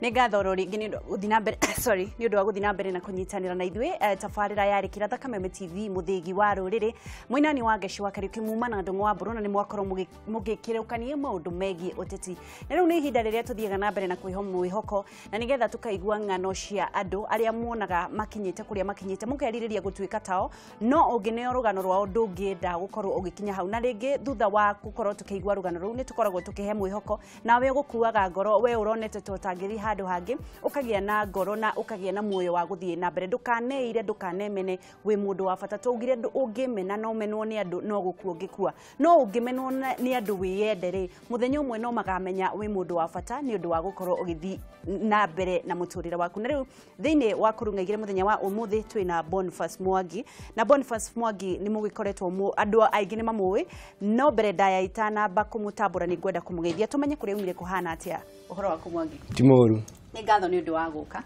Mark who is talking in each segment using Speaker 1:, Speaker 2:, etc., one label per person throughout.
Speaker 1: Nĩ ngatho oro rĩngĩ nĩ ũndũ wa gũthiĩ na mbere, sorry, nĩ ũndũ wa gũthiĩ na mbere na kũnyitanĩra na ithuĩ. Tabarĩra yarĩ Kĩratha Kameme TV, mũthĩgi wa rũrĩrĩ, mũinani wa Ngeci wa Kariũki muma na Ndũng'ũ wa Mbũrũ, na nĩ mwakorwo mũgĩkĩrũkania maũndũ megiĩ ũteti. Na rĩu nĩ ihinda rĩrĩa tũthiaga na mbere na kwĩho mwĩhoko, na nĩgetha tũkaigua ng'ano cia andũ arĩa muonaga makinyĩte kũrĩa makinyĩte, mũkerirĩria gũtuĩka tao, no ũngĩneo rũgano rwao ndũngĩenda gũkorwo ũgĩkinya hau. Na rĩngĩ thutha wa gũkorwo tũkĩigua rũgano rũu nĩ tũkoragwo tũkĩhe mwĩhoko, nawe ũgũkuaga ngoro, we ũronete ta ũtangĩthiĩ handũ hangĩ, ũkagĩa na ngoro na ũkagĩa na muoyo wa gũthiĩ na mbere. Ndũkaneire, ndũkanemene, wĩ mũndũ wa bata. Twaugire ũngĩmena no menwo nĩ andũ, no gũkua ũngĩkua, no ũngĩmenwo nĩ andũ wĩyende rĩ, mũthenya ũmwe no makamenya wĩ mũndũ wa bata nĩ ũndũ wa gũkorwo ũgĩthiĩ na mbere na mũtũrĩre waku. Na rĩu thĩinĩ wa kũrung'a igĩrĩ mũthenya wa ũmũthĩ twĩna Boniface Mwangi, na Boniface Mwangi nĩ mũgĩkoretwo andũ aingĩ nĩ mamũĩ, no mbere ndaya itanamba kũmũtambũra nĩ ngwenda kũmũgeithia tũmenye kũrĩa umire kũhana atĩa. Ũhoro waku Mwangi?
Speaker 2: Ti mũru.
Speaker 1: Nĩ ngatho nĩ ũndũ wa gũka.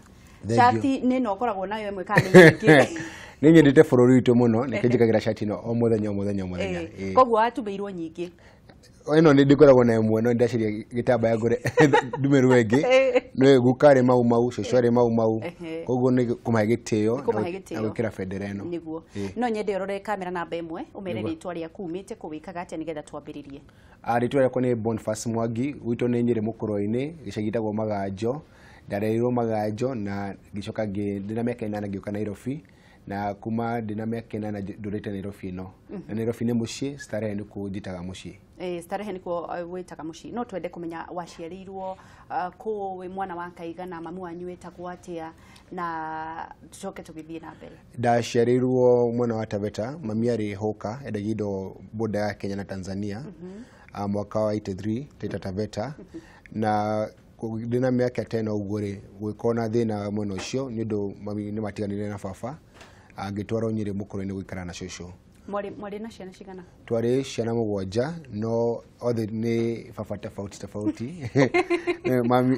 Speaker 1: Shati nĩ no ũkoragwo nayo ĩmwe kana nĩ nyingĩ?
Speaker 2: Nĩ nyendete bũrũri witũ mũno, nĩkĩo njĩkagĩra shati ĩno o mũthenya o mũthenya o mũthenya.
Speaker 1: Koguo watumĩirwo nyingĩ?
Speaker 2: Ĩno nĩ ndĩkoragwo na ĩmwe, no nĩndacaria gĩtambaya ngũre ndumĩrwo ĩngĩ. Nĩ guka arĩ Mau Mau, cũcũ arĩ Mau Mau, koguo nĩ kũmahe gĩtĩo na gwĩkĩra bendera ĩno.
Speaker 1: Nĩguo. No nyende ũrore kamera namba ĩmwe, ũmere rĩtwa rĩaku, umĩte kũ, wĩkaga atĩa, nĩgetha twambĩrĩrie.
Speaker 2: Rĩtwa rĩakwa nĩ Boniface Mwangi, gwitũ nĩ Nyĩrĩ Mũkũrwe-inĩ, gĩcagi gĩtagwo Maganjo. Ndarereirwo Maganjo na ngĩcoka ndĩna mĩaka 8 ngĩũka Nairobi, na kuma ndĩna mĩaka 8 ndũrĩte Nairobi ĩno. Na Nairobi nĩ mũciĩ, Starehe nĩkuo njĩtaga mũciĩ.
Speaker 1: Starehe nĩkuo wĩtaga mũciĩ. No twende kũmenya waciarĩirwo kũ, wĩ mwana wa kaigana, mamu wanyu wĩtagwo atĩa, na tũcoke tũgĩthiĩ na mbere.
Speaker 2: Ndaciarĩirwo mwena wa Taveta, mami arĩ hũka, endagia indo border ya Kenya na Tanzania, mwaka wa 83 Taita Taveta. Na ndĩna mĩaka 10 ũguo rĩ, gũgĩkorwo na thĩna mwena ũcio nĩ ũndũ mami nĩ matiganire na baba, ngĩtwarwo Nyĩrĩ Mũkũrwe-inĩ gũikara na cũcũ.
Speaker 1: Mwarĩ na ciana cigana?
Speaker 2: Twarĩ ciana 7, no othe nĩ baba tofauti tofauti.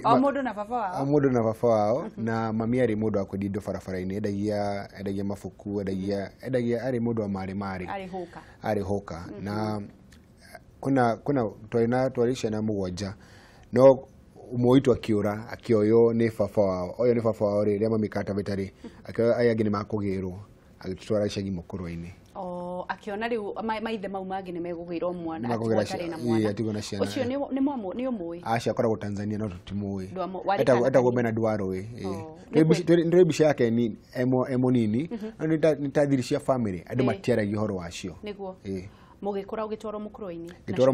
Speaker 1: O mũndũ na baba wao?
Speaker 2: O mũndũ na baba wao. Na mami arĩ mũndũ wa kwendia indo barabara-inĩ, endagia mabuku, endagia, arĩ mũndũ wa marĩ marĩ.
Speaker 1: Arĩ hũka.
Speaker 2: Arĩ hũka. Na kuna twarĩ ciana 7, no ũmwe witũ akĩũra, akĩoywo nĩ baba wao. Oyo nĩ baba wao rĩ, rĩrĩa mami Taveta rĩ, akĩoywo aya angĩ nĩ makũgĩrwo, agĩtũtwara icagi Mũkũrwe-inĩ.
Speaker 1: Akĩona rĩu maithe mau mangĩ nĩ megũgĩrwo mwana, atigwo atarĩ na mwana.
Speaker 2: Atigwo na ciana.
Speaker 1: Ũcio nĩ ũmũĩ?
Speaker 2: Acio akoragwo Tanzania no tũtimũĩ. Etagwo Bernard Warũĩ. Nĩ mbica yake e mũnini, no nĩ ta thiri cia family, andũ matiaragia ũhoro wacio.
Speaker 1: Nĩguo. Mũgĩkũra ũgĩtwarwo Mũkũrwe-inĩ?
Speaker 2: Ngĩtwarwo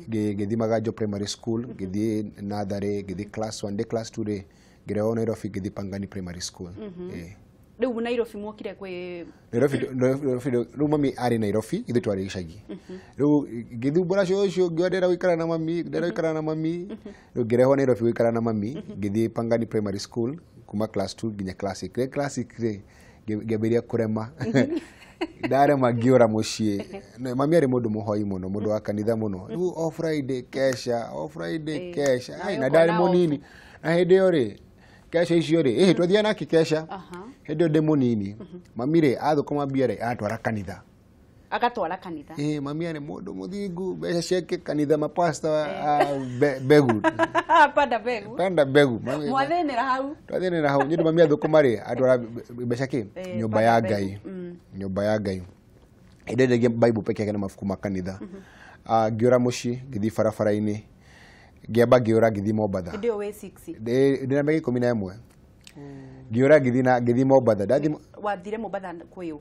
Speaker 2: ngĩthiĩ Maganjo Primary School, ngĩthiĩ natharĩ, ngĩthiĩ class 1, ndĩ class 2 rĩ, ngĩrehwo Nairobi ngĩthiĩ Pangani Primary School.
Speaker 1: Rĩu Nairobi mwokire kwĩ
Speaker 2: Nairobi? Rĩu mami arĩ Nairobi, ithuĩ twarĩ gĩcagi. Rĩu ngĩthumbũra cũcũ, ngĩuga ndĩrenda gũikara na mami, ndĩrenda gũikara na mami. Rĩu ngĩrehwo Nairobi gũikara na mami, ngĩthiĩ Pangani Primary School kuma class 2 nginya class 6. Rĩ class 6 rĩ, ngĩambĩrĩria kũrema. Ndarema ngĩũra mũciĩ. Mami arĩ mũndũ mũhoi mũno, mũndũ wa kanitha mũno. Rĩu o Friday kesha, o Friday kesha. Ai, na ndarĩ mũnini. Na hĩndĩ ĩyo rĩ, kesha icio rĩ, twathiaga nake kesha. Hĩndĩ ĩyo ndĩ mũnini, mami rĩ, athũkũma mbia rĩ, atwara kanitha.
Speaker 1: Agatwara kanitha?
Speaker 2: Mami arĩ mũndũ mũthingu, mbeca ciake kanitha, mapasta mbegu.
Speaker 1: Panda mbegu.
Speaker 2: Panda mbegu.
Speaker 1: Mwathĩnĩra hau?
Speaker 2: Twathĩnĩra hau, nĩ ũndũ mami athũkũma rĩ, atwara mbeca kĩ? Nyũmba ya Ngai. Nyũmba ya Ngai. Hĩndĩ ĩyo Bible peke yake na mabuku ma kanitha. Ngĩũra mũciĩ, ngĩthiĩ barabara-inĩ. Ngĩamba ngĩũra ngĩthiĩ Mombatha.
Speaker 1: Hĩndĩ ĩyo wĩ 6?
Speaker 2: Ndĩna mĩaka 11. Ngĩũra ngĩthiĩ Mombatha.
Speaker 1: Wathire Mombatha kwĩ ũ?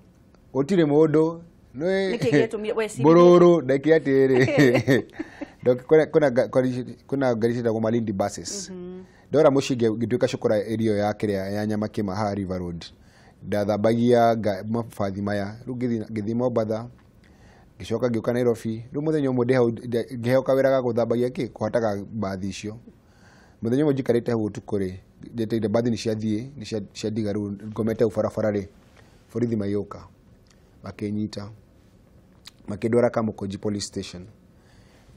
Speaker 2: Gũtirĩ mũndũ.
Speaker 1: Nĩkĩ gĩatũmire wecirie?
Speaker 2: Mbũrũrũ, ndekire atĩrĩrĩ. Kwĩna ngari ciĩtagwo Malindi buses. Ndora mũciĩ ngĩtuĩka cũkũra ĩrio ya kĩrĩa ya nyama kĩma haha River Road. Ndathambagia mabathi maya. Rĩu ngĩthiĩ Mombatha, ngĩcoka ngĩũka Nairobi. Rĩu mũthenya ũmwe ndĩ hau ngĩheo kawĩra ga gũthambagia kĩ, kũhataga mbathi icio. Mũthenya ũmwe njikarĩte hau ũtukũ rĩ, njetereire mbathi nĩ ciathiĩ, nĩ ciandiga rĩu ngomete hau barabara rĩ, borithi magĩũka, makĩnyita, makĩndwara Kamukunji police station.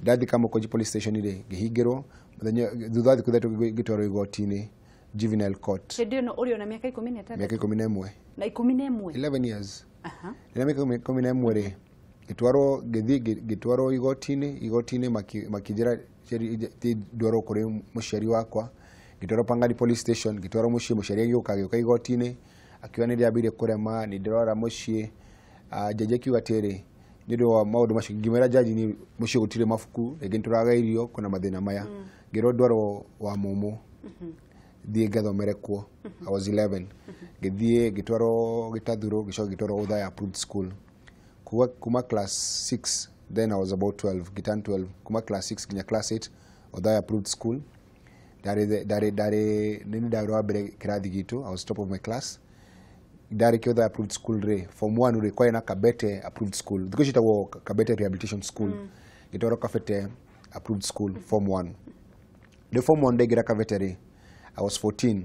Speaker 2: Ndathiĩ Kamukunji police station rĩ, ngĩhingĩrwo, mũthenya thutha wa thikũ 3 ngĩtwarwo igoti-inĩ, juvenile court.
Speaker 1: Hĩndĩ ĩno ũrĩ ona mĩaka 16?
Speaker 2: Mĩaka 11.
Speaker 1: Na 11?
Speaker 2: 11 years. Ndĩna mĩaka 11 rĩ, ngĩtwarwo, ngĩthiĩ ngĩtwarwo igoti-inĩ, igoti-inĩ makĩnjĩra ndwarwo kũrĩ mũciari wakwa. Ngĩtwarwo Pangani police station, ngĩtwarwo mũciĩ, mũciari agĩũka, agĩũka igoti-inĩ, akiuga nĩ ndĩambĩrĩirie kũrema, nĩ ndĩrora mũciĩ. Jaji akiuga atĩrĩ, nĩ ũndũ wa maũndũ macio, ngĩmwĩra jaji ni mũciĩ gũtirĩ mabuku, rĩngĩ nĩ tũraga irio, kwĩna mathĩna maya. Ngĩrwo ndwarwo wa mũmũ, thiĩ ngathomere kuo. I was 11. Ngĩthiĩ ngĩtwarwo Gĩtathurũ, ngĩcoka ngĩtwarwo Othaya Approved School. Kuma class 6, then I was about 12, ngĩturn 12, kuma class 6 nginya class 8, Othaya Approved School. Ndarĩ ndarĩ nĩ ndarĩ wa mbere kĩrathi gitũ, I was top of my class. Ndarĩ kĩ Othaya Approved School rĩ, form 1 rĩ, kwarĩ na Kabete Approved School, thikũ ici ĩtagwo Kabete Rehabilitation School. Ngĩtwarwo Kabete Approved School form 1. Ndĩ form 1 ndaingĩra Kabete rĩ, I was 14.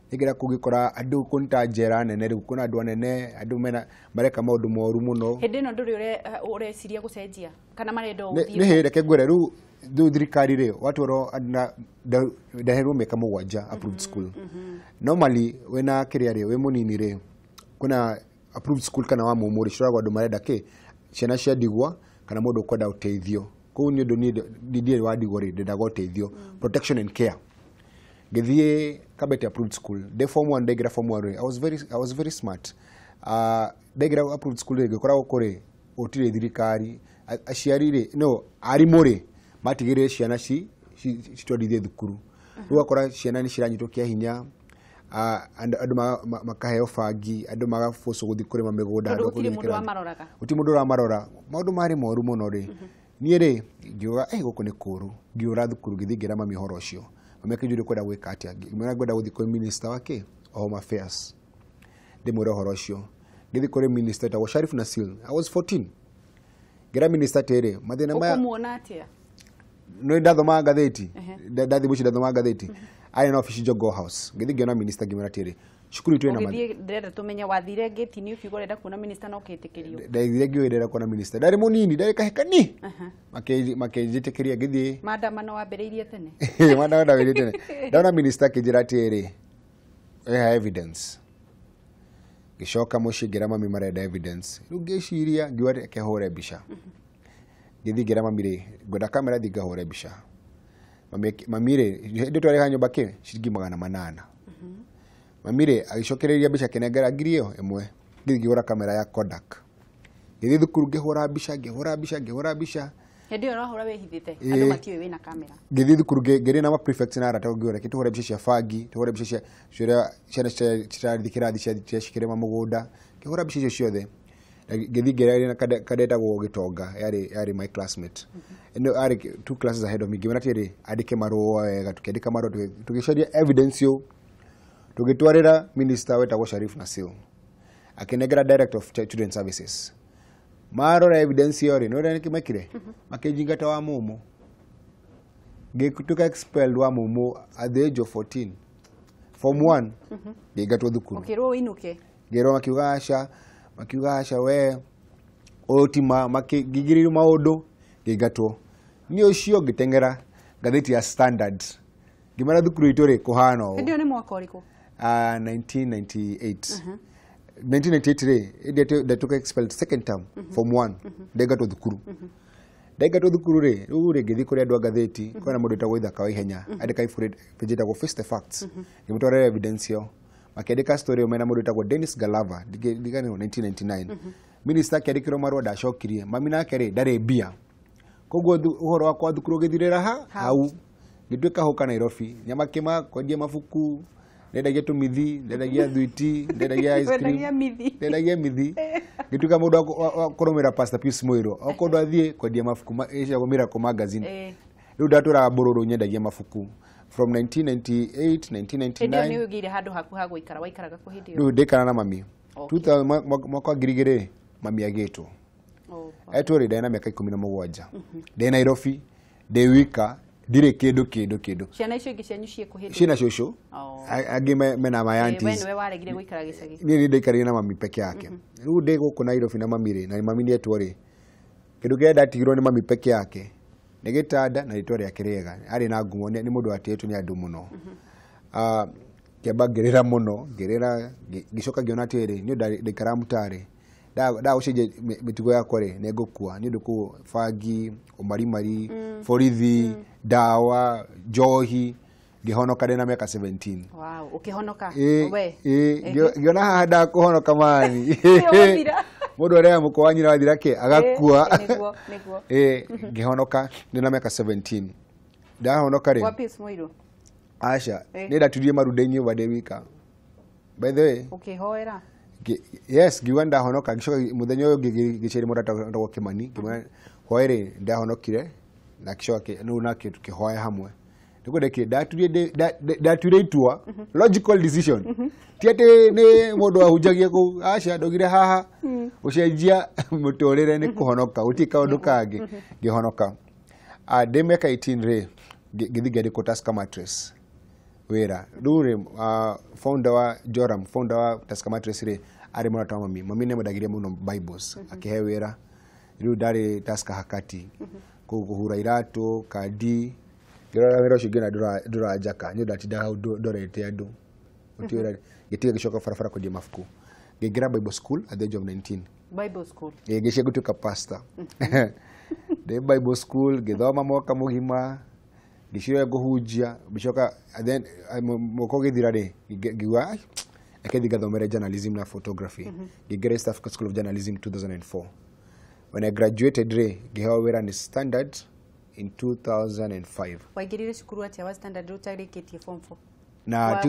Speaker 2: Ndaingĩra kũu ngĩkora andũ kũu nĩ ta njera nene rĩu, kwĩna andũ anene, andũ mena mareka maũndũ moru mũno.
Speaker 1: Hĩndĩ ĩno ndũrĩ ũreciria gũcenjia kana marenda ũthiĩ?
Speaker 2: Nĩ hĩ, reke ngwĩre rĩu, rĩu thirikari rĩ, watwarwo ndaheirwo mĩaka 7 approved school. Normally wĩna kĩrĩa rĩ, wĩ mũnini rĩ, kwĩna approved school kana wa mũmũ rĩ, ciroragwo andũ marenda kĩ, ciana cia ndigwa kana mũndũ ũkwenda ũteithio. Kũu nĩ ũndũ niĩ ndirĩ wa ndigwa rĩ, ndendaga ũteithio, protection and care. Ngĩthiĩ Kabete Approved School. Ndĩ form 1, ndaingĩra form 1 rĩ, I was very smart. Ndaingĩra approved school rĩ, ngĩkora gũkũ rĩ gũtirĩ thirikari. Aciari rĩ, no arimũ rĩ, matigĩrĩre ciana citwarithie thukuru. Rĩu ũgakora ciana nĩ ciranyitwo kĩa hinya, andũ makaheo bangi, andũ magabũcwo gũthiĩ kũrĩma mĩgũnda.
Speaker 1: Tondũ gũtirĩ mũndũ wamaroraga.
Speaker 2: Gũtirĩ mũndũ ũramarora. Maũndũ marĩ moru mũno rĩ, niĩ rĩ ngiuga, "Ĩ, gũkũ nĩ kũũru." Ngiũra thukuru, ngĩthiĩ ngĩra mami ũhoro ũcio. Mami akĩnjũria kwenda gwĩka atĩa. Ngĩmwĩra ngwenda gũthiĩ kwĩ minister wa kĩ, wa Home Affairs, ndĩmwĩre ũhoro ũcio. Ngĩthiĩ kũrĩ minister etagwo Sharif Nasil. I was 14. Ngĩra minister atĩrĩ, mathĩna maya.
Speaker 1: Ũkũmuona atĩa?
Speaker 2: Nĩ ndathomaga ngathĩti. Ndathiĩ mũciĩ ndathomaga ngathĩti. Arĩ na obici Jogoo House. Ngĩthiĩ ngĩona minister, ngĩmwĩra atĩrĩ, cukuru itũ ĩna
Speaker 1: Ũgĩthiĩ, ndĩrenda tũmenye, wathire ngĩti-inĩ ũkiuga ũrenda kuona minister na ũkĩtĩkĩrio?
Speaker 2: Ndathire ngĩũĩ ndĩrenda kuona minister. Ndarĩ mũnini, ndarĩ kahekani. Makĩnjĩtĩkĩria ngĩthiĩ.
Speaker 1: Maandamano wambĩrĩirie tene.
Speaker 2: Mwana ndawĩrĩ tene. Ndona minister akĩnjĩra atĩrĩ, "Ĩha evidence." Ngĩcoka mũciĩ ngĩra mami marenda evidence. Rĩu ngĩciria, ngiuga reke hũre mbica. Ngĩthiĩ ngĩra mami rĩ, ngwenda kamera thiĩ ngahũre mbica. Mami rĩ, hĩndĩ twarĩha nyũmba kĩ ciringi 800. Mami rĩ agĩcokereria mbica, akĩnengera ngiri ĩyo ĩmwe. Ngĩthiĩ ngĩgũra kamera ya Kodak. Ngĩthiĩ thukuru ngĩhũra mbica, ngĩhũra mbica, ngĩhũra mbica.
Speaker 1: Hĩndĩ ĩyo ũrahũra wĩhithĩte?
Speaker 2: Ĩĩ.
Speaker 1: Andũ matiũĩ wĩna kamera?
Speaker 2: Ngĩthiĩ thukuru ngĩrĩ na ma prefects na arata, ngĩũra reke tũhũre mbica cia bangi, tũhũre mbica cia ũrĩa ciana cirathiĩ kĩrathi cia cikĩrĩma mũgũnda. Ngĩhũra mbica icio ciothe. Na ngĩthiĩ ngĩaria na kadetagwo Gĩtonga, yarĩ my classmate, no arĩ two classes ahead of me. Ngĩmwĩra atĩrĩ, andĩke marũa wega. Tũkĩandĩka marũa, tũgĩcaria evidence yo, tũgĩtwarĩra minister wetagwo Sharif Nasil. Akĩnengera director of children services. Marora evidence ĩyo rĩ, nĩ ũrĩa nĩkĩ mekire, makĩnjingata wa mũmũ. Ngĩtuĩka expelled wa mũmũ at the age of 14, form 1 ngĩingatwo thukuru.
Speaker 1: Ũkĩrwo ũinũke?
Speaker 2: Ngĩrwo, makiuga aca, makiuga aca, we ũyũ ti ma, makĩngigĩrĩrio maũndũ, ngĩingatwo. Niĩ ũcio ngĩteng'era ngathĩti ya Standard, ngĩmera thukuru itũ rĩ kũhana ũũ.
Speaker 1: Hĩndĩ ĩyo nĩ mwaka ũrĩkũ?
Speaker 2: 1998, 1998 rĩ, ĩndĩ ndatuĩka expelled second term, form 1, ndaingatwo thukuru. Ndaingatwo thukuru rĩ, rĩu rĩ ngĩthiĩ kũrĩ andũ a ngathĩti. Kwĩna mũndũ wĩtagwo Ithaka wa Ihenya, andĩka ibuku rĩtagwo Face the Facts. Ngĩmũtwarĩra evidence ĩyo, makĩandĩka story ĩyo mena mũndũ wĩtagwo Dennis Galava, ndiganĩrwo, 1999. Minister akĩandĩkĩrwo marũa, ndacokirie. Mami nake rĩ ndarĩ mbia, koguo ũhoro wakwa wa thukuru ũgĩthirĩra ha hau. Ngĩtuĩka hũka Nairobi, nyamakĩma, kwendia mabuku, ndendagia tũmithi, ndendagia thwiti, ndendagia ice cream.
Speaker 1: Wendagia mithi?
Speaker 2: Ndendagia mithi. Ngĩtuĩka mũndũ wa kũrũmĩrĩra Pastor Pius Muirũ o kũndũ athiĩ kwendia mabuku ĩcagwo Miracle Magazine. Rĩu ndatũraga Mbũrũrũ nyendagia mabuku from 1998,
Speaker 1: Hĩndĩ ĩyo
Speaker 2: 1999.
Speaker 1: nĩ ũgĩire handũ haku ha gũikara? Waikaraga kũ hĩndĩ ĩyo?
Speaker 2: Rĩu ndĩkara na mami.
Speaker 1: Okay.
Speaker 2: 2000 mwaka wa 2000 mami agĩtwo. Etwo rĩ, ndarĩ na mĩaka 17, ndĩ Nairobi, ndĩ wika, ndirĩ kĩndũ kĩndũ kĩndũ.
Speaker 1: Ciana icio ingĩ cianyu ciĩkũ hĩndĩ?
Speaker 2: Ciĩna cũcũ. Angĩ mena my
Speaker 1: We
Speaker 2: aunties.
Speaker 1: nĩwe waregire gũikara gĩcagi?
Speaker 2: Niĩ nĩ ndaikarire na mami peke yake. Rĩu ndĩ gũkũ Nairobi na mami rĩ, na mami nĩetwo rĩ, kĩndũ kĩrĩa ndatigirwo nĩ mami peke yake nĩ gĩtanda na rĩtwa rĩake rĩega. Arĩ na ngumo, nĩ mũndũ watĩĩtwo nĩ andũ mũno. Kĩamba ngĩrĩra mũno, ngĩrĩra, ngĩcoka ngĩona atĩrĩ, nĩ ũndũ ndaikaraga mũtarĩ ndagũcenjia mĩtugo yakwa rĩ, nĩ ngũkua nĩ ũndũ kũu bangi, ũmarimari, borithi, ndawa, njohi. Ngĩhonoka ndĩna mĩaka 17.
Speaker 1: Wow, ũkĩhonoka we.
Speaker 2: Ngĩona haha ndakũhonoka mani. Mũndũ arĩa mũkwa wa nyina wathira kĩ agakua.
Speaker 1: Nĩguo nĩguo.
Speaker 2: Ngĩhonoka ndĩna mĩaka 17. Ndahonoka rĩ.
Speaker 1: Wa Pius Muiru.
Speaker 2: Aca, nĩ ndaturie maru ndĩ nyũmba ndĩ wika. By the way,
Speaker 1: ũkĩhoera.
Speaker 2: Yes, ngiuga ndahonoka, ngĩcoka mũthenya ũyũ ũngĩ ngĩceria mũrata wetagwo Kĩmani, ngĩmwĩra hwaĩ-rĩ ndahonokire, na akĩcoka rĩu nake tũkĩhoya hamwe. Nĩguo ndekire, ndatuire itua, logical decision. Ti atĩ nĩ mũndũ wahunjagia kũu, aca, ndaugire haha gũcenjia mũtũrĩre nĩ kũhonoka, gũtirĩ kaũndũ kangĩ. Ngĩhonoka. Ndĩ mĩaka 18 rĩ, ngĩthiĩ ngĩandĩkwo Tusker Mattress wĩra. Rĩu rĩ, founder wa Joram, founder wa Tusker Mattress rĩ, arĩ mũrata wa mami. Mami nĩamwendagĩria mũno Bibles, akĩhe wĩra. Rĩu ndarĩ Tusker Hakati, kũu kũhura iratũ, kandi. Ngĩrora wĩra ũcio ngĩona ndũranjaka, nĩ ndatindaga hau ndorete andũ. Gũtirĩ wĩra. Ngĩtiga ngĩcoka barabara kwendia mabuku. Ngĩingĩra Bible school at the age of 19.
Speaker 1: Bible school.
Speaker 2: Ngĩcia gũtuĩka pastor. Ndĩ Bible school, ngĩthoma mwaka mũgima, ngĩciria ngũhunjia, ngĩcoka then mwaka ũgĩthira rĩ, ngiuga "Ai, reke thiĩ ngathomere journalism na photography." Ngĩingĩra East Africa School of Journalism 2004. When I graduated rĩ, ngĩheo wĩra nĩ Standard in 2005.
Speaker 1: Waingĩrire cukuru atĩa wa Standard ũtarĩkĩtie form 4?
Speaker 2: Na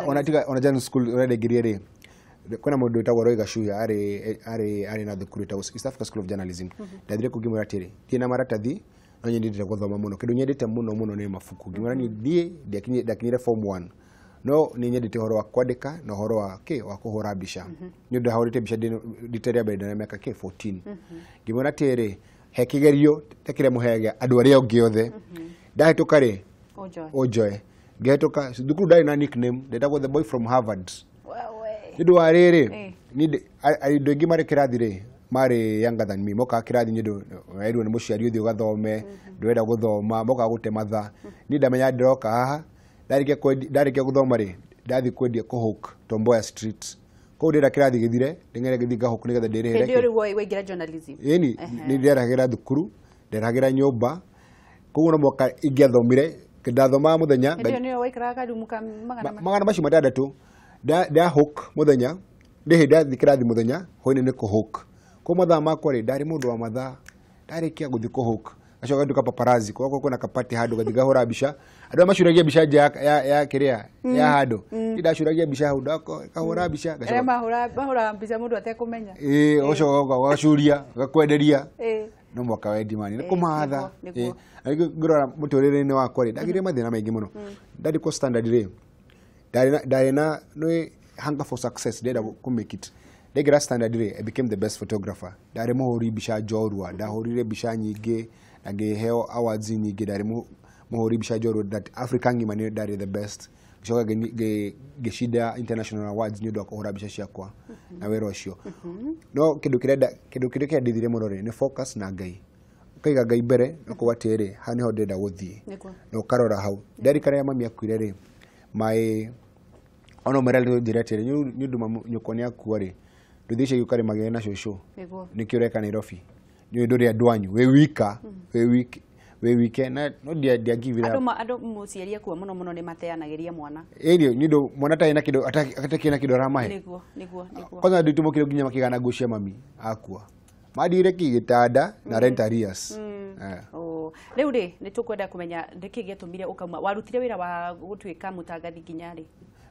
Speaker 2: ona tiga ona journalism school ũrĩa ndaingĩrire rĩ, kwĩna mũndũ wĩtagwo Roy Gacuya, arĩ na thukuru ĩtagwo East Africa School of Journalism. Ndathire kũu ngĩmwĩra atĩrĩ, ndirĩ na maratathi no nyendete gũthoma mũno, kĩndũ nyendete mũno mũno nĩ mabuku. Ngĩmwĩra niĩ thiĩ ndakinyire form 1 no nĩ nyendete ũhoro wa kwandĩka na ũhoro wa kĩ wa kũhũra mbica, nĩ ũndũ ndahũrĩte mbica rita rĩa mbere ndĩna mĩaka kĩ 14. Ngĩmwĩra atĩrĩ, he kĩgerio ta kĩrĩa mũheaga andũ arĩa angĩ othe, ndahĩtũka rĩ ũnjoe. Ngĩhĩtũka thukuru, ndarĩ na nickname, ndetagwo the boy from Harvard. Nĩ ũndũ wa rĩrĩ, andũ aingĩ marĩ kĩrathi rĩ marĩ younger than me, mokaga kĩrathi nĩ ũndũ werwo nĩ mũciari ũthiĩ ũgathome, ndũrenda gũthoma, mokaga gũte mathaa. Niĩ ndamenya ndĩroka haha, ndarĩkia gũthoma rĩ, ndathiĩ kwendia kũhook Tom Mboya Street kũu, ndĩrenda kĩrathi gĩthire ndĩng'ere gĩthiĩ ngahook nĩgetha ndĩrĩhĩre.
Speaker 1: Hĩndĩ ĩyo rĩu waingĩra journalism.
Speaker 2: Ĩni nĩ nderahagĩra thukuru, nderahagĩra nyũmba, koguo no mwaka ingĩathomire, ndathomaga mũthenya.
Speaker 1: Hĩndĩ ĩyo nĩyo waikaraga karumu ka magana
Speaker 2: magana macio matandatũ. Nda hook mũthenya, ndĩ hĩndĩ ndathiĩ kĩrathi mũthenya, hwaĩ-inĩ nĩ kũhook. Koguo mathaa makwa rĩ, ndarĩ mũndũ wa mathaa, ndarĩkia gũthiĩ kũhook gacoka nduka paparazzi kwa kwĩna kapati handũ, gathiĩ ngahũra mbica andũ arĩa macuragia mbica nja ya kĩrĩa ya handũ. Niĩ ndacuragia mbica hau, ngahũra mbica.
Speaker 1: Arĩa mahũraga mbica mũndũ atekũmenya.
Speaker 2: Ĩĩ, ũgacoka ũgacuria ũgakwenderia. No mwaka wendi mani nĩ kũmatha. Na rĩngĩ ngĩrora mũtũrĩre-inĩ wakwa rĩ, ndagĩire mathĩna maingĩ mũno. Ndandĩkwo Standard rĩ, ndarĩ na nĩ hunger for success, ndĩrenda kũ make it. Ndaingĩra Standard rĩ, I became the best photographer. Ndarĩ mũhũri mbica njorua, ndahũrire mbica nyingĩ na ngĩheo awards nyingĩ. Ndarĩ mũhũri mbica njorua that Africa ng'ima nĩ ndarĩ the best. Ngĩcoka ngĩcinda international awards nĩ ũndũ wa kũhũra mbica ciakwa na wĩra ũcio. No kĩndũ kĩrĩa kĩandeithirie mũno rĩ, nĩ focus na Ngai. Ũkaiga Ngai mbere na ũkauga atĩrĩrĩ, haha nĩho ndĩrenda gũthiĩ, na ũkarora hau. Ndarikana mami akuire rĩ, my ona ũmere njĩra atĩrĩ, nĩ ũndũ nyũkwa nĩ akua rĩ, ndũthiĩ icagi ũkarĩmagĩre na cũcũ, nĩkĩo ũreka Nairobi, nĩ ndũrĩ andũ anyu, wĩ wika, wĩ wike na no ndiangivira.
Speaker 1: Andũ mũciari akua mũno mũno nĩ mateanagĩria mwana.
Speaker 2: Ĩĩ, nĩ ũndũ mwana atarĩ na kĩndũ, atakĩrĩ na kĩndũ aramahe.
Speaker 1: Nĩguo nĩguo nĩguo.
Speaker 2: Kwanza andũ aitũ mokire nginya makĩgana nguo cia mami akua, mandire kĩ gĩtanda na rent arrears.
Speaker 1: Rĩu rĩ, nĩ tũkwenda kũmenya nĩkĩ gĩatũmire ũkauma, warutire wĩra wa gũtuĩka mũtangathi nginya rĩ?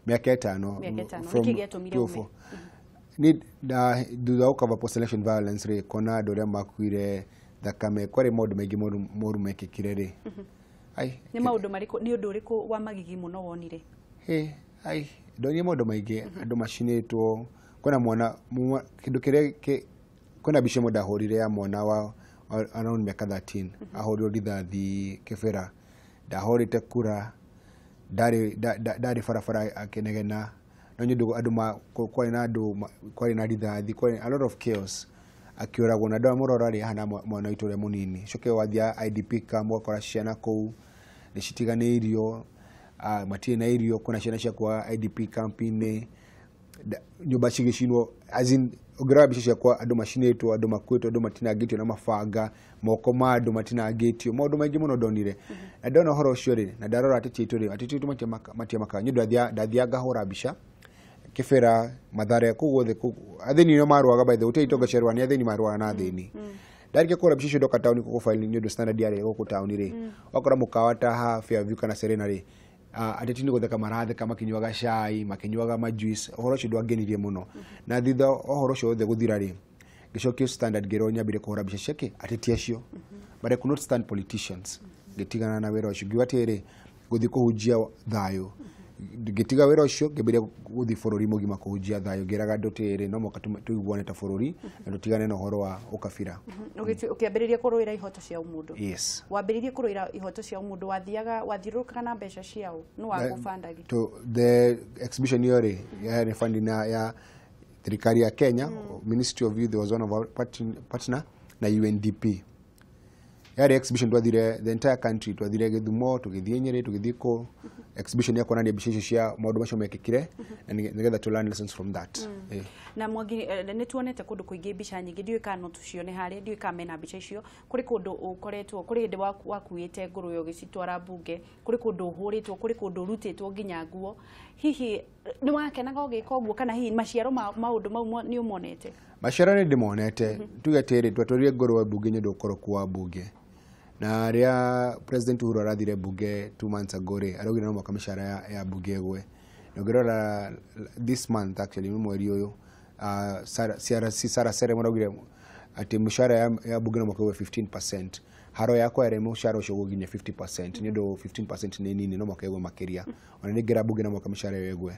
Speaker 2: Mĩaka ĩtano.
Speaker 1: Mĩaka ĩtano. Nĩkĩ gĩatũmire ume?
Speaker 2: Ni thutha wa cover post election violence rĩ, kuona andũ arĩa makuire thakame, kwarĩ maũndũ maingĩ moru mekĩkire rĩ.
Speaker 1: Nĩ maũndũ marĩkũ, nĩ ũndũ ũrĩkũ wa magigi mũno wonire?
Speaker 2: Ai, ndonire maũndũ maingĩ, andũ macinĩtwo, kwĩna mwana kĩndũ kĩrĩa, kwĩna mbica ĩmwe ndahũrire ya mwana wa around mĩaka 13 ahũrirwo rithathi Kĩbĩra, ndahũrĩte kura, ndarĩ barabara akĩnegena, no nĩ ũndũ andũ kwarĩ na andũ, kwarĩ na rithathi, kwarĩ a lot of chaos, akĩũragwo. Na ndamũrora rĩ, ahana mwana witũ ũrĩa mũnini. Coke wathiĩ IDP camp ũgakora ciana kũu nĩ citiganĩirio, matirĩ na irio, kwĩna ciana ciakua IDP camp-inĩ. Nyũmba cigĩcinwo, as in ũngĩrora mbica ciakwa andũ macinĩtwo, andũ makuĩtwo, andũ matinangĩtio na mabanga, moko ma andũ matinangĩtio, maũndũ maingĩ mũno ndonire. Na ndona ũhoro ũcio rĩ, na ndarora ateti aitũ rĩ, ateti aitũ matiamakaga. Nĩ ũndũ ndathiaga ngahũra mbica Kibera, Mathare, kũu guothe athĩni nĩo marũaga, by the way, gũtirĩ itonga ciarũaga, nĩ athĩni marũaga na athĩni. Ndarĩkia kũhũra mbica icio ndoka taũni gũkũ file nĩ ũndũ standard yarĩ gũkũ taũni rĩ, wakora mũkawa ta ha Fairview kana Serena rĩ, ateti nĩ gũtheka maratheka makĩnyuaga cai, makĩnyuaga majuice. Ũhoro ũcio ndwangenirie mũno. Na thutha wa ũhoro ũcio wothe gũthira rĩ, ngĩcokia standard ngĩrwo nyambire kũhũra mbica ciake ateti acio. But I could not stand politicians. Ngĩtigana na wĩra ũcio, ngiuga atĩrĩrĩ, gũthiĩ kũhunjia thayũ. Ngĩtiga wĩra ũcio ngĩambĩrĩria gũthiĩ bũrũri mũgima kũhunjia thayũ, ngĩraga andũ atĩrĩrĩ, no mũhaka tũiguane ta bũrũri na tũtigane na ũhoro wa ũkabira.
Speaker 1: Ũkĩambĩrĩria kũrũĩra ihoto cia ũmũndũ.
Speaker 2: Yes.
Speaker 1: Wambĩrĩirie kũrũĩra ihoto cia ũmũndũ, wathiaga wathiũrũrũkaga na mbeca ciao, nũ wagũbandagi?
Speaker 2: The exhibition ĩyo rĩ, yarĩ funding ya thirikari ya Kenya, Ministry of Youth was one of our partner na UNDP. Yarĩ exhibition twathire the entire country, twathire Gĩthumo, tũgĩthiĩ Nyĩrĩ, tũgĩthiĩ kũ exhibition ya kuonania mbica icio cia maũndũ macio mekĩkire, na nĩgetha to learn lessons from that.
Speaker 1: Na Mwangi, nĩ tuonete kũndũ kũingĩ mbica nyingĩ, ndiũĩ kana no tũcione harĩa, ndiũĩ kana mena mbica icio. Kũrĩ kũndũ ũkoretwo, kũrĩ hĩndĩ wakuĩte ngũrũwe ũgĩcitwara mbunge, kũrĩ kũndũ ũhũrĩtwo, kũrĩ kũndũ ũrutĩtwo nginya nguo. Hihi nĩ wakenaga ũgĩka ũguo, kana hihi maciaro ma maũndũ mau nĩ ũmonete?
Speaker 2: Maciaro nĩ ndĩmonete. Tuge atĩrĩrĩ, twatwarire ngũrũwe mbunge nĩ ũndũ ũkoroku wa mbunge. Na rĩa President Uhuru arathire mbunge 2 months ago rĩ, araugire no mũhaka mĩcara ya mbunge ĩgwe. Na ũngĩrora this month actually, nĩ mweri ũyũ, CRC Sarah Serem araugire atĩ mĩcara ya mbunge no mũhaka ĩgwe 15%. Haro yakwa yarĩ mũcara ũcio ũgũnginya 50%, nĩ ũndũ 15% nĩ nini, no mũhaka ĩgwe makĩria. Ona nĩ ngĩra mbunge no mũhaka mĩcara ĩyo ĩgwe.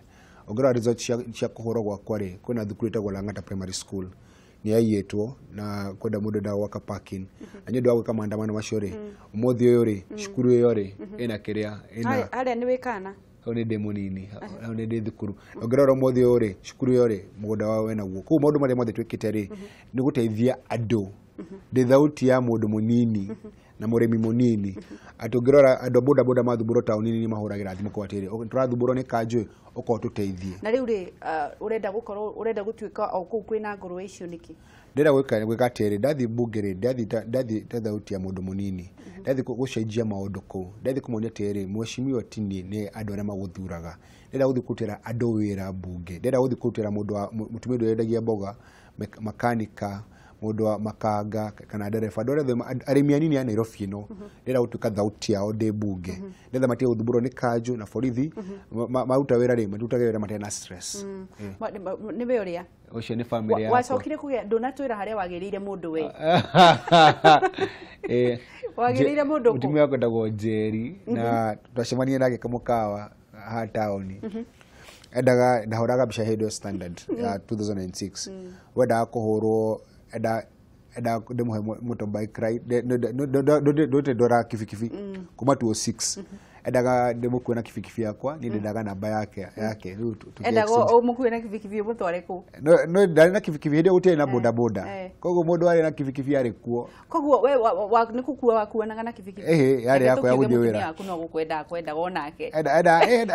Speaker 2: Ũngĩrora result cia kũhũrwo gwakwa rĩ, kwĩna thukuru ĩtagwo Lang'ata Primary School nĩ yaiyĩtwo na kwenda mũndũ endaga gwaka parking. Na nĩ ũndũ wa gwĩka maandamano macio rĩ, ũmũthĩ ũyũ rĩ, cukuru ĩyo rĩ, ĩna kĩrĩa, ĩna
Speaker 1: Harĩa nĩ wĩkana?
Speaker 2: Hau nĩ ndĩ mũnini, hau nĩ ndĩ thukuru. Ũngĩrora ũmũthĩ ũyũ rĩ, cukuru ĩyo rĩ, mũgũnda wao wĩnaguo. Koguo maũndũ marĩa mothe twĩkĩte rĩ, nĩ gũteithia andũ. Ndĩ thauti ya mũndũ mũnini na mũrĩmi mũnini. Atĩ ũngĩrora andũ a boda boda mathumbũrwo taũni-inĩ nĩ mahũragĩra thimũ kwa atĩrĩrĩ, tũrathumbũrwo nĩ kanjũ, ũkorwo tũteithie.
Speaker 1: Na rĩu rĩ, ũrenda gũkorwo, ũrenda gũtuĩka o kũu kwĩna ngũrũwe icio nĩkĩ?
Speaker 2: Ndĩrenda gwĩka atĩrĩrĩ, ndathiĩ mbunge rĩ, ndathiĩ ta thauti ya mũndũ mũnini. Ndathiĩ gũcenjia maũndũ kũu. Ndathiĩ kũmonia atĩrĩrĩ, mheshimiwa ti niĩ, nĩ andũ arĩa magũthuraga. Ndĩrenda gũthiĩ kũrutĩra andũ wĩra mbunge. Ndĩrenda gũthiĩ kũrutĩra mũndũ wa, mũtumia ũrĩa wendagia mboga, makanika, mũndũ wa makanga kana ndereba, andũ arĩa othe arĩmi anini a Nairobi ĩno, ndĩrenda gũtuĩka thauti yao ndĩ mbunge. Nĩgetha matige gũthumbũrwo nĩ kanjũ na borithi, maruta wĩra rĩ, marutaga wĩra matarĩ na stress.
Speaker 1: Nĩ we ũrĩa?
Speaker 2: Ũcio nĩ family yakwa.
Speaker 1: Wacokire kũgĩa, ndũnatwĩra harĩa wagĩrĩire mũndũ we. Wagĩrĩire mũndũ kũ?
Speaker 2: Mũtumia wakwa etagwo Njeri, na twacemanirie nake kamũkawa haha taũni. Endaga, ndahũraga mbica hĩndĩ ĩyo Standard ya 2006. Wendaga kũhũrwo, endaga ndĩmũhe motorbike ride, ndũrĩ ndora kibikibi kuma 206. Endaga ndĩmũkue na kibikibi yakwa, niĩ ndendaga namba yake. Rĩu tũgĩ
Speaker 1: Endaga
Speaker 2: exchange.
Speaker 1: ũmũkue na kibikibi ũmũtware kũ?
Speaker 2: No, no, ndarĩ na kibikibi hĩndĩ ĩyo gũtiarĩ na boda boda. Koguo mũndũ arĩ na kibikibi arĩ kuo.
Speaker 1: Koguo we nĩ gũkua wakuanaga na kibikibi?
Speaker 2: Ĩhĩ, yarĩ
Speaker 1: Reke
Speaker 2: yakwa ya
Speaker 1: tũkiuge
Speaker 2: gũthiĩ
Speaker 1: mũtumia
Speaker 2: wĩra.
Speaker 1: waku no gũkwenda akwendaga onake.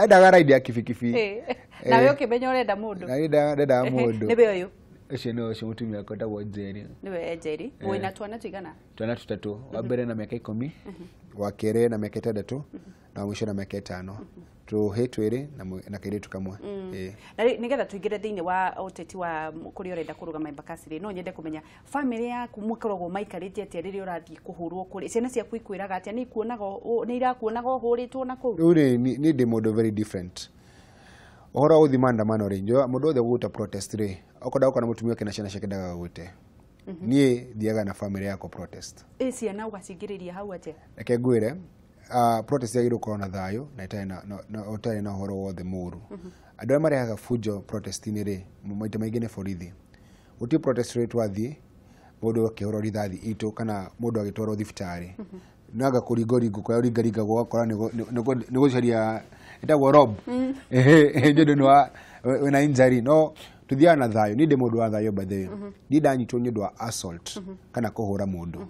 Speaker 2: Endaga ride ya kibikibi.
Speaker 1: Nawe ũkĩmenya ũrenda mũndũ.
Speaker 2: Na niĩ ndendaga mũndũ.
Speaker 1: Nĩwe ũyũ?
Speaker 2: Ũcio nĩwe ũcio mũtumia wakwa etagwo Njeri.
Speaker 1: Nĩwe Njeri. Wĩna twana tũigana?
Speaker 2: Twana tũtatũ. Wa mbere na mĩaka 10, wa kerĩ na mĩaka 6, na wa mũico na mĩaka 5. Tũhĩĩ twĩrĩ na kairĩtu kamwe.
Speaker 1: Na rĩ, nĩgetha tũingĩre thĩinĩ wa ũteti wa kũrĩa ũrenda kũrũgama Embakasi rĩ, no nyende kũmenya family yaku mũkoragwo maikarĩte atĩa rĩrĩa ũrathiĩ kũhũrwo kũrĩ ciana ciaku ikwĩraga atĩa, nĩ irakuonaga ũhũrĩtwo na kũu?
Speaker 2: Rĩu rĩ, niĩ ndĩ mũndũ very different. Ũhoro wa gũthiĩ maandamano rĩ, njũĩ mũndũ wothe ũgũta protest rĩ, okorwo ndagũka na mũtumia wake na ciana ciake ndagagwĩte. Niĩ thiaga na family yakwa protest.
Speaker 1: Ĩ ciana ũgacingĩrĩria hau atĩa?
Speaker 2: Reke ngwĩre, protest yagĩrĩirwo gũkorwo na thayũ na ũtarĩ na ũhoro wothe mũũru. Andũ arĩa marehaga fujo protest-inĩ rĩ, maita maingĩ nĩ borithi. Gũtirĩ protest rĩ twathiĩ, mũndũ akĩhũrwo rithathi itũ kana mũndũ agĩtwarwo thibitarĩ. Nanga kũringũringwo kũrĩa ũringaringagwo ũgakora nĩ gũcaria ĩtagwo rob. Nĩ ũndũ wĩna injury. No tũthiaga na thayũ. Niĩ ndĩ mũndũ wa thayũ by the way. Niĩ ndanyitwo nĩ ũndũ wa assault kana kũhũra mũndũ.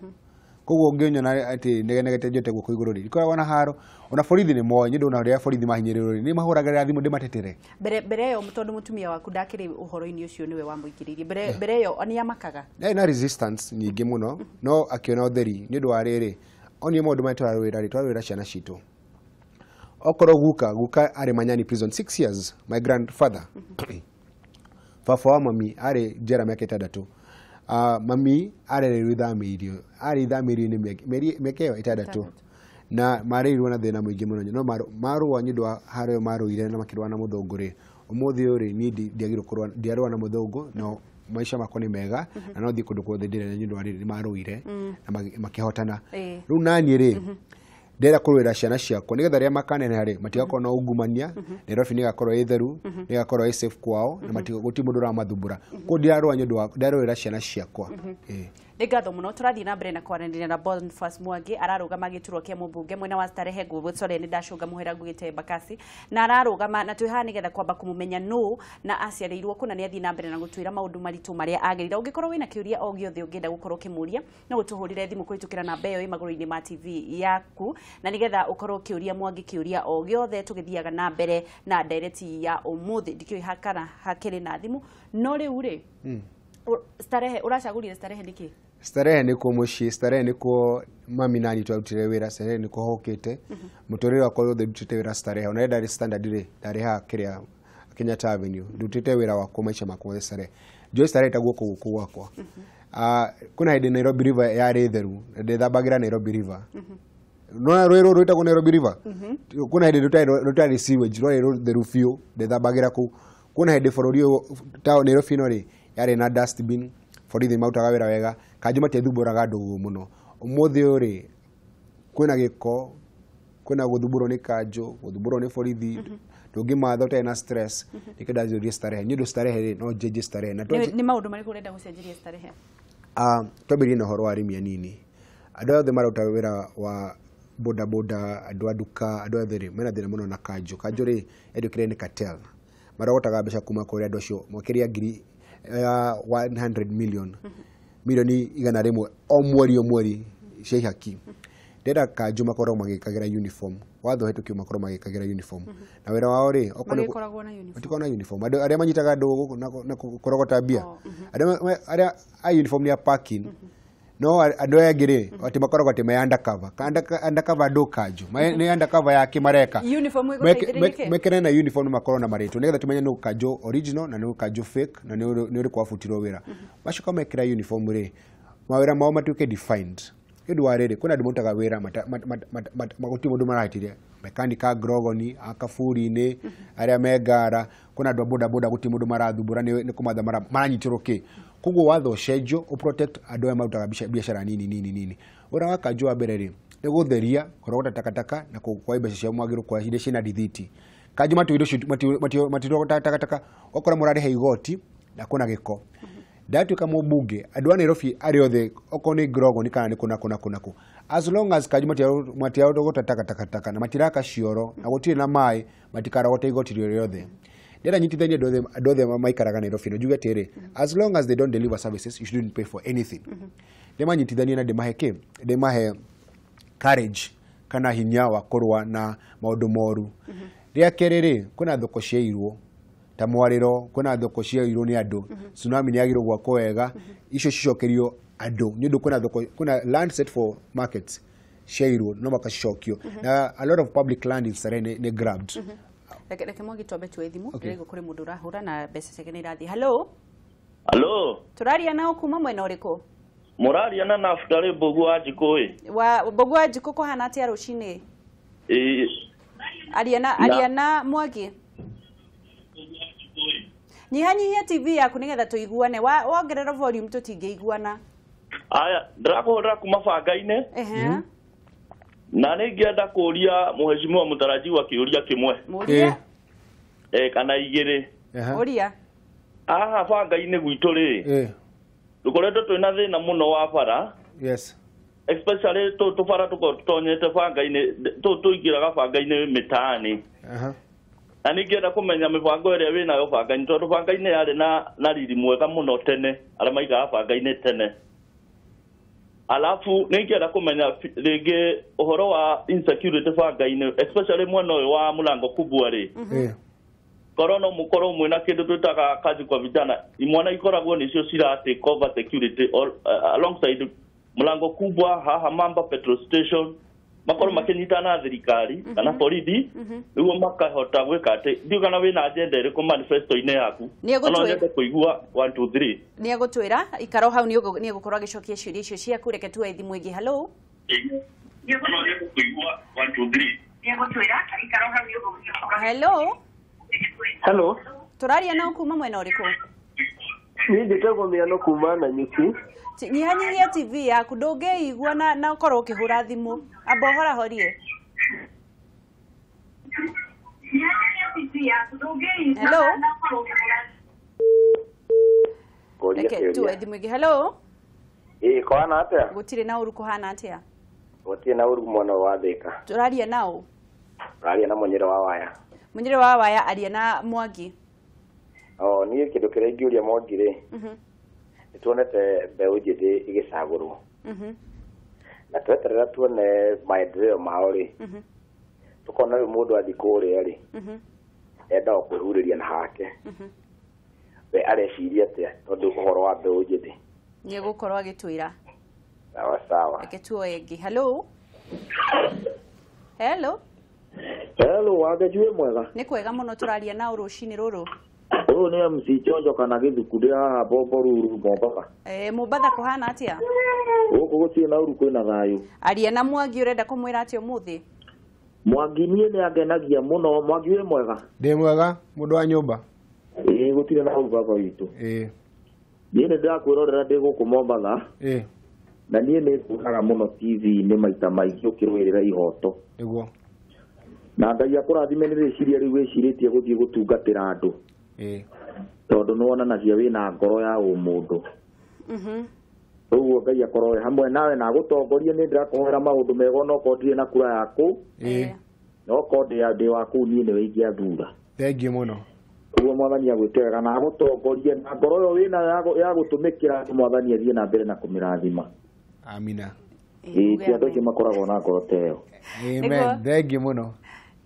Speaker 2: Koguo ũngĩnyona atĩ ndegenegete njote guoko igũrũ rĩ, ndikoragwo na haro. Ona borithi nĩ moĩ nĩ ũndũ ona rĩrĩa borithi mahinyĩrĩrwo rĩ, nĩ mahũragĩra thimũ ndĩmatetere.
Speaker 1: Mbere ĩyo tondũ mũtumia waku ndakĩrĩ ũhoro-inĩ ũcio nĩwe wamũingĩrĩirie, mbere ĩyo nĩ amakaga?
Speaker 2: Ndarĩ na resistance nyingĩ mũno, no akĩona ũtheri nĩ ũndũ wa rĩrĩ, onire maũndũ marĩa tũrarũĩra rĩ, tũrarũĩra ciana citũ. Okorwo guka arĩ Manyani prison 6 years, my grandfather. Baba wa mami arĩ njera mĩaka 6. Mami arereirwo ithamĩirio, arĩ ithamĩirio-inĩ mĩaka ĩyo 6. Na marerirwo na thĩna mũingĩ mũno, no marũa nĩ ũndũ wa harĩa marũire na makĩrũa na mũthũngũ rĩ, ũmũthĩ ũyũ rĩ, niĩ ndiagĩrĩirwo kũrũa, ndiarũa na mũthũngũ, no maica makwa nĩ mega, na no thiĩ kũndũ guothe ndĩrenda nĩ ũndũ wa rĩrĩ, nĩ marũire na makĩhotana. Rĩu naniĩ rĩ, ndĩrenda kũrũĩra ciana ciakwa nĩgetha rĩrĩa makaneneha rĩ, matigakorwo na ungumania, Nairobi nĩ ĩgakorwo ĩ theru, nĩ ĩgakorwo ĩ safe kwao, na gũtirĩ mũndũ ũramathumbũra. Koguo ndirarũa nĩ ũndũ wa, ndirarũĩra ciana ciakwa.
Speaker 1: Nĩ ngatho mũno. Tũrathiĩ na mbere na kwaranĩria na Boniface Mwangi, ararũgama gĩturwa kĩa mũmbunge mwena wa Starehe Ngũbũ. Sorry, nĩ ndacũnga mũhera ngugĩte Embakasi, na ararũgama na twĩ haha nĩgetha kwamba kũmũmenya nũ na aciarĩirwo kũ, na nĩ athiĩ na mbere na gũtwĩra maũndũ maritũ marĩa agereire. Ũngĩkorwo wĩna kĩũria o gĩothe ũngĩenda gũkorwo ũkĩmũria, no ũtũhũrĩre thimũ kũhĩtũkĩra namba ĩyo ĩ magũrũ-inĩ ma TV yaku, na nĩgetha ũkorwo ũkĩũria Mwangi kĩũria o gĩothe tũgĩthiaga na mbere na ndereti ya ũmũthĩ. Ndikĩũĩ kana hakĩrĩ na thimũ, no rĩu rĩ, Starehe, ũracagũrire Starehe nĩkĩ?
Speaker 2: Starehe nĩkuo mũciĩ, Starehe nĩkuo mami nani twarutire wĩra, Starehe nĩkuo hokĩte. Mũtũrĩre wakwa wothe ndutĩte wĩra Starehe. Ona rĩrĩa ndarĩ Standard rĩ, ndarĩ haha kĩrĩa Kenyatta Avenue, ndutĩte wĩra wakwa maica makwa mothe Starehe. Njũĩ Starehe ta guoko gũkũ gwakwa. Kwĩna hĩndĩ Nairobi River yarĩ theru, ndethambagĩra Nairobi River. Nĩwona rũĩ rũrũ rwĩtagwo Nairobi River? Kwĩna hĩndĩ rũtarĩ sewage, rwarĩ rũtheru biũ, ndethambagĩra kũu. Kwĩna hĩndĩ bũrũri ũyũ, Nairobi ĩno rĩ, yarĩ na dustbin, borithi marutaga wĩra wega, kanjũ matiathumbũraga andũ ũguo mũno. Ũmũthĩ ũyũ rĩ, kwĩna gĩko, kwĩna gũthumbũrwo nĩ kanjũ, gũthumbũrwo nĩ borithi, ndũngĩmatha ũtarĩ na stress. Nĩkĩo ndacũria Starehe. Nĩ ũndũ Starehe rĩ, no njenjie Starehe. Na
Speaker 1: Nĩ maũndũ marĩkũ ũrenda gũcenjeria Starehe?
Speaker 2: Twambĩrĩrie na ũhoro wa arĩmi anini. Andũ othe maruta wĩra wa boda boda, andũ a nduka, andũ othe rĩ, mena thĩna mũno na kanjũ. Kanjũ rĩ, yandĩkire nĩ cartel. Marogotaga mbeca kuma kũrĩ andũ acio makĩria ngiri 100 million. Milioni 100 o mweri o mweri cia ihaki. Ndĩrenda kanjũ makorwo magĩkagĩra uniform. Watho ũhetũkio makorwo magĩkagĩra uniform. Na wĩra wao rĩ, okorwo nĩ
Speaker 1: Magĩkoragwo na uniform.
Speaker 2: Matikoragwo na uniform. Andũ arĩa manyitaga andũ gũkũ na kũrogota mbia. Andũ arĩa a uniform nĩ a parking. No andũ aya angĩ rĩ, atĩ makoragwo atĩ me undercover. Ka undercover andũ kanjũ. Nĩ undercover yake mareka.
Speaker 1: Uniform ĩgũteithĩrĩria kĩ?
Speaker 2: Mekere na uniform makorwo na marĩtwa nĩgetha tumenye nũ kanjũ original na nũ kanjũ fake na nĩ ũrĩkũ wabutirwo wĩra. Macoka mekĩra uniform rĩ, mawĩra mao matuĩke defined. Nĩ ũndũ wa rĩrĩ, kwĩna andũ marutaga wĩra gũtirĩ mũndũ marahĩtĩria. Mechanic a Grogoni, a Kaburi-inĩ, arĩa me ngara, kwĩna andũ a boda boda gũtirĩ mũndũ marathumbũra nĩ kũmatha maranyitĩrwo kĩ. Koguo watho ũcenjio, ũ protect andũ aya marutaga biacara nini nini nini. Wĩra wa kanjũ wa mbere rĩ, nĩ gũtheria, kũrogota takataka na kuoya mbeca ciao mwagĩrĩirwo kuoya iria ciĩna rithiti. Kanjũ matirogotaga takataka, okorwo mũrarĩha igoti na kwĩna gĩko. Ndatuĩka mũmbunge, andũ a Nairobi arĩa othe, okorwo nĩ Grogoni kana nĩ kũ na kũ na kũ na kũ, as long as kanjũ matirarogota takataka na matiraka cioro na gũtirĩ na maĩ, matikarogota igoti rĩothe. Ndĩrenda nyitithanie andũ othe maikaraga Nairobi, na njuge atĩrĩ, as long as they don't deliver services, you shouldn't pay for anything. Ndĩmanyitithanie na ndĩmahe kĩ? Ndĩmahe courage kana hinya wa kũrũa na maũndũ moru. Rĩa kerĩ rĩ, kwĩna thoko ciairwo ta mwarĩro, kwĩna thoko ciairwo nĩ andũ. Tsunami nĩ yagĩrĩirwo gwakwo wega, icio cicokerio andũ nĩ ũndũ kwĩna thoko, kwĩna land set for markets ciairwo no makacicokio. Na a lot of public land in Starehe nĩ grabbed.
Speaker 1: Reke Mwangi twambe tuoe thimũ. Ndĩraigua kũrĩ mũndũ ũrahũra na mbeca ciake nĩ irathiĩ. Hello?
Speaker 3: Hello?
Speaker 1: Tũraria nao kuma mwena ũrĩkũ?
Speaker 3: Mũraria na Naftali Mbogo wa Njikũ ĩ.
Speaker 1: Wa Mbogo wa Njikũ kũhana atĩa rũcinĩ?
Speaker 3: Ĩ.
Speaker 1: Aria na, aria na Mwangi. Nyihanyihia TV yaku nĩgetha tũiguane. Wongerera volume tũtingĩiguana.
Speaker 3: Aya, ndĩrakũhũrĩra kuma banga-inĩ. Na nĩ ingĩenda kũũria mũhecimiwa mũtarajiwa kĩũria kĩmwe.
Speaker 1: Mũũria.
Speaker 3: Kana igĩrĩ.
Speaker 1: Ũria.
Speaker 3: Haha banga-inĩ gwitũ rĩ. Tũkoretwo twĩna thĩna mũno wa bara. Especially tũbara tũkorwo tũtonyete banga-inĩ, tũingĩraga banga-inĩ mĩtaani. Na nĩ ingĩenda kũmenya mĩbango ĩrĩa wĩnayo banga-inĩ, tondũ banga-inĩ yarĩ na riri mwega mũno tene, arĩa maikaraga banga-inĩ tene. Alafu nĩingĩenda kũmenya rĩngĩ ũhoro wa insecurity banga-inĩ, especially mwena ũyũ wa Mũrango Kubwa rĩ. Korwo no mũkorwo mwĩna kĩndũ twĩtaga kazi kwa vijana, imwana ikoragwo nĩcio cira take over security all, alongside Mũrango Kubwa haha Mamba petrol station, makorwo makĩnyitana na thirikari kana borithi nĩguo makahota gwĩka atĩ ndiũ kana wĩna agenda ĩrĩkũ manifesto-inĩ yaku. Ona nyende kũigua 1 2 3.
Speaker 1: Nĩ egũtwĩra ikaro hau, nĩ egũkorwo agĩcokia ciũria icio ciaku. Reke tuoe thimũ ĩngĩ. Hello. Hello.
Speaker 4: Hello.
Speaker 1: Tũraria nao kuma mwena ũrĩkũ?
Speaker 4: Niĩ njĩtagwo Mĩano kuma Nanyuki.
Speaker 1: Nyihanyihia TV yaku, ndũngĩigua na ũkorwo ũkĩhũra thimũ. Amba ũhorahorie. Hello. Reke tuoe thimũ ĩngĩ. Hello.
Speaker 4: Ĩĩ, kũhana atĩa?
Speaker 1: Gũtirĩ na ũru, kũhana atĩa?
Speaker 4: Gũtirĩ na ũru mwena wa Thĩka.
Speaker 1: Tũraria nao?
Speaker 4: Tũraria na Mũnyĩrĩ wa Waya.
Speaker 1: Mũnyĩrĩ wa Waya, aria na Mwangi.
Speaker 4: O niĩ kĩndũ kĩrĩa ingĩũria Mwangi rĩ, nĩ tuonete mbeũ njĩthĩ ĩgĩcagũrwo. Na tweterera tuone maendeleo mao rĩ, tũkona rĩu mũndũ athiĩ kũrĩa rĩ, endaga kwĩhurĩria na hake. We areciria atĩa tondũ ũhoro wa mbeũ njĩthĩ?
Speaker 1: Nĩ egũkorwo agĩtwĩra.
Speaker 4: Sawa sawa.
Speaker 1: Reke tuoe ĩngĩ. Hello. Hello.
Speaker 4: Hello, Wangeju wĩ mwega?
Speaker 1: Nĩ kwega mũno, tũraria nao rũcinĩ rũrũ?
Speaker 4: Ũyũ nĩ MC Chonjo kana Gĩthuku, ndĩ haha Bombo Ruru Mombatha.
Speaker 1: Mombatha kũhana atĩa?
Speaker 4: Gũkũ gũtirĩ na ũru, kwĩna thayũ.
Speaker 1: Aria na Mwangi, ũrenda kũmwĩra atĩa ũmũthĩ?
Speaker 4: Mwangi niĩ nĩ angenagia mũno. Mwangi wĩ mwega?
Speaker 2: Ndĩ mwega, mũndũ wa nyũmba.
Speaker 4: Ĩĩ, gũtirĩ na ũru baba witũ.
Speaker 2: Ĩĩ.
Speaker 4: Niĩ nĩ ndĩrakwĩrorera ndĩ gũkũ Mombatha.
Speaker 2: Ĩĩ.
Speaker 4: Na niĩ nĩ nguonaga mũno TV-inĩ maita maingĩ ũkĩrũĩrĩra ihoto.
Speaker 2: Nĩguo.
Speaker 4: Na Ngai akũrathime nĩ rĩciria rĩu wĩcirĩtie gũthiĩ gũtungatĩra andũ. Tondũ nĩ wonanagia wĩna ngoro ya ũmũndũ. Ũguo Ngai akorwo wĩ hamwe nawe na agũtongorie. Nĩ ndĩrakũhoera maũndũ mega onokorwo ndirĩ na kura yaku. Okorwo ndĩ wa kũu niĩ nĩwe ingĩathura.
Speaker 2: Thengiũ mũno.
Speaker 4: Ũguo Mwathani agwĩke wega na agũtongorie na ngoro ĩyo wĩnayo ya gũtũmĩkĩra, Mwathani athiĩ na mbere na kũmĩrathima.
Speaker 2: Amina.
Speaker 4: Ĩĩ, ti andũ aingĩ makoragwo na ngoro ta ĩyo.
Speaker 2: Amen. Thengiũ mũno.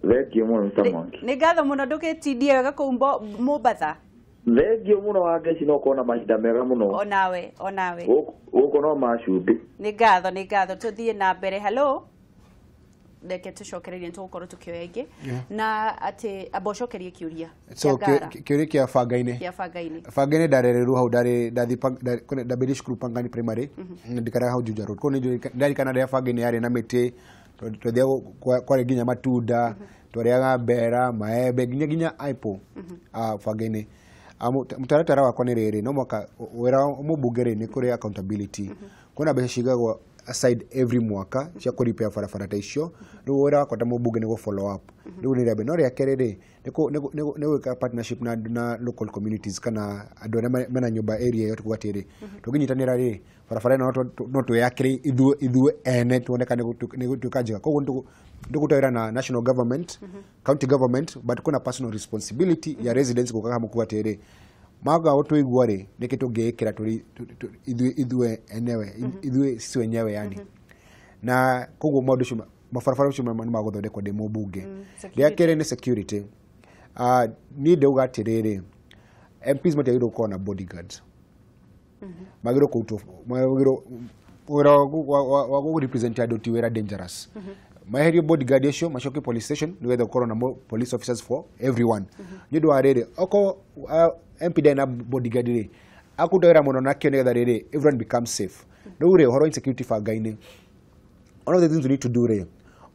Speaker 4: Thengiũ mũno Mr. Mwangi.
Speaker 1: Nĩ ngatho mũno, ndũgĩtindie wega kũu Mombatha.
Speaker 4: Thengiũ mũno Wangeci, no ũkorwo na mahinda mega mũno.
Speaker 1: Onawe, onawe.
Speaker 4: Gũkũ no macumbĩ.
Speaker 1: Nĩ ngatho, nĩ ngatho. Tũthiĩ na mbere. Hello. Reke tũcokererie, nĩ tũgũkorwo tũkĩoya ĩngĩ. Na atĩ amba ũcokerie kĩũria.
Speaker 2: So kĩũria kĩa bangainĩ.
Speaker 1: Kĩa bangainĩ.
Speaker 2: Bangainĩ ndarereirwo hau, ndarĩ ndathiĩ ndambĩrĩirie cukuru Pangani Primary, ndikaraga hau Juja Road. Kũu nĩ ndarikana rĩrĩa bangainĩ yarĩ na mĩtĩ, twathiaga kwarĩ nginya matunda, twarĩaga mbera, maembe, nginya apple bangainĩ. Mũtaratara wakwa nĩ rĩrĩ, no mwaka wĩra wa mũmbunge rĩ nĩ kũrĩ accountability. Kwĩna mbeca cigagwo aside every mwaka cia kũ repair barabara ta icio. Rĩu wĩra wakwa ta mũmbunge nĩ gũ follow up. Rĩu nĩ rĩa mbere. No rĩa kerĩ rĩ, nĩ gwĩka partnership na local communities kana andũ arĩa mena nyũmba area ĩyo, tukuga atĩrĩ, tũngĩnyitanĩra rĩ, barabara ĩno no twĩyakĩre ithuĩ ene tuone kana nĩ gũtuĩka njega. Koguo ndũkũruta wĩra na national government, county government, but kwĩna personal responsibility ya residents gũka hamwe kuga atĩrĩ, maga gũtũigua rĩ, nĩkĩ tũngĩĩkĩra tũrĩ ithuĩ enyewe, ithuĩ sisi wenyewe yani. Na koguo maũndũ macio, mabarabara macio nĩ magũthondekwo ndĩ mũmbunge. Rĩa kerĩ nĩ security. Niĩ ndauga atĩrĩrĩ, MPs matiagĩrĩirwo gũkorwo na bodyguards. Magĩrĩirwo kũrutwo, magĩrĩirwo wĩra wa gũ represent andũ ti wĩra dangerous. Maeherio bodyguard acio macoke police station nĩgetha gũkorwo na more police officers for everyone. Nĩ ũndũ wa rĩrĩ, okorwo MP ndarĩ na bodyguard rĩ, akũruta wĩra mũno nakĩo nĩgetha rĩrĩ everyone becomes safe. Rĩu rĩ, ũhoro wa insecurity bangainĩ, one of the things we need to do rĩ,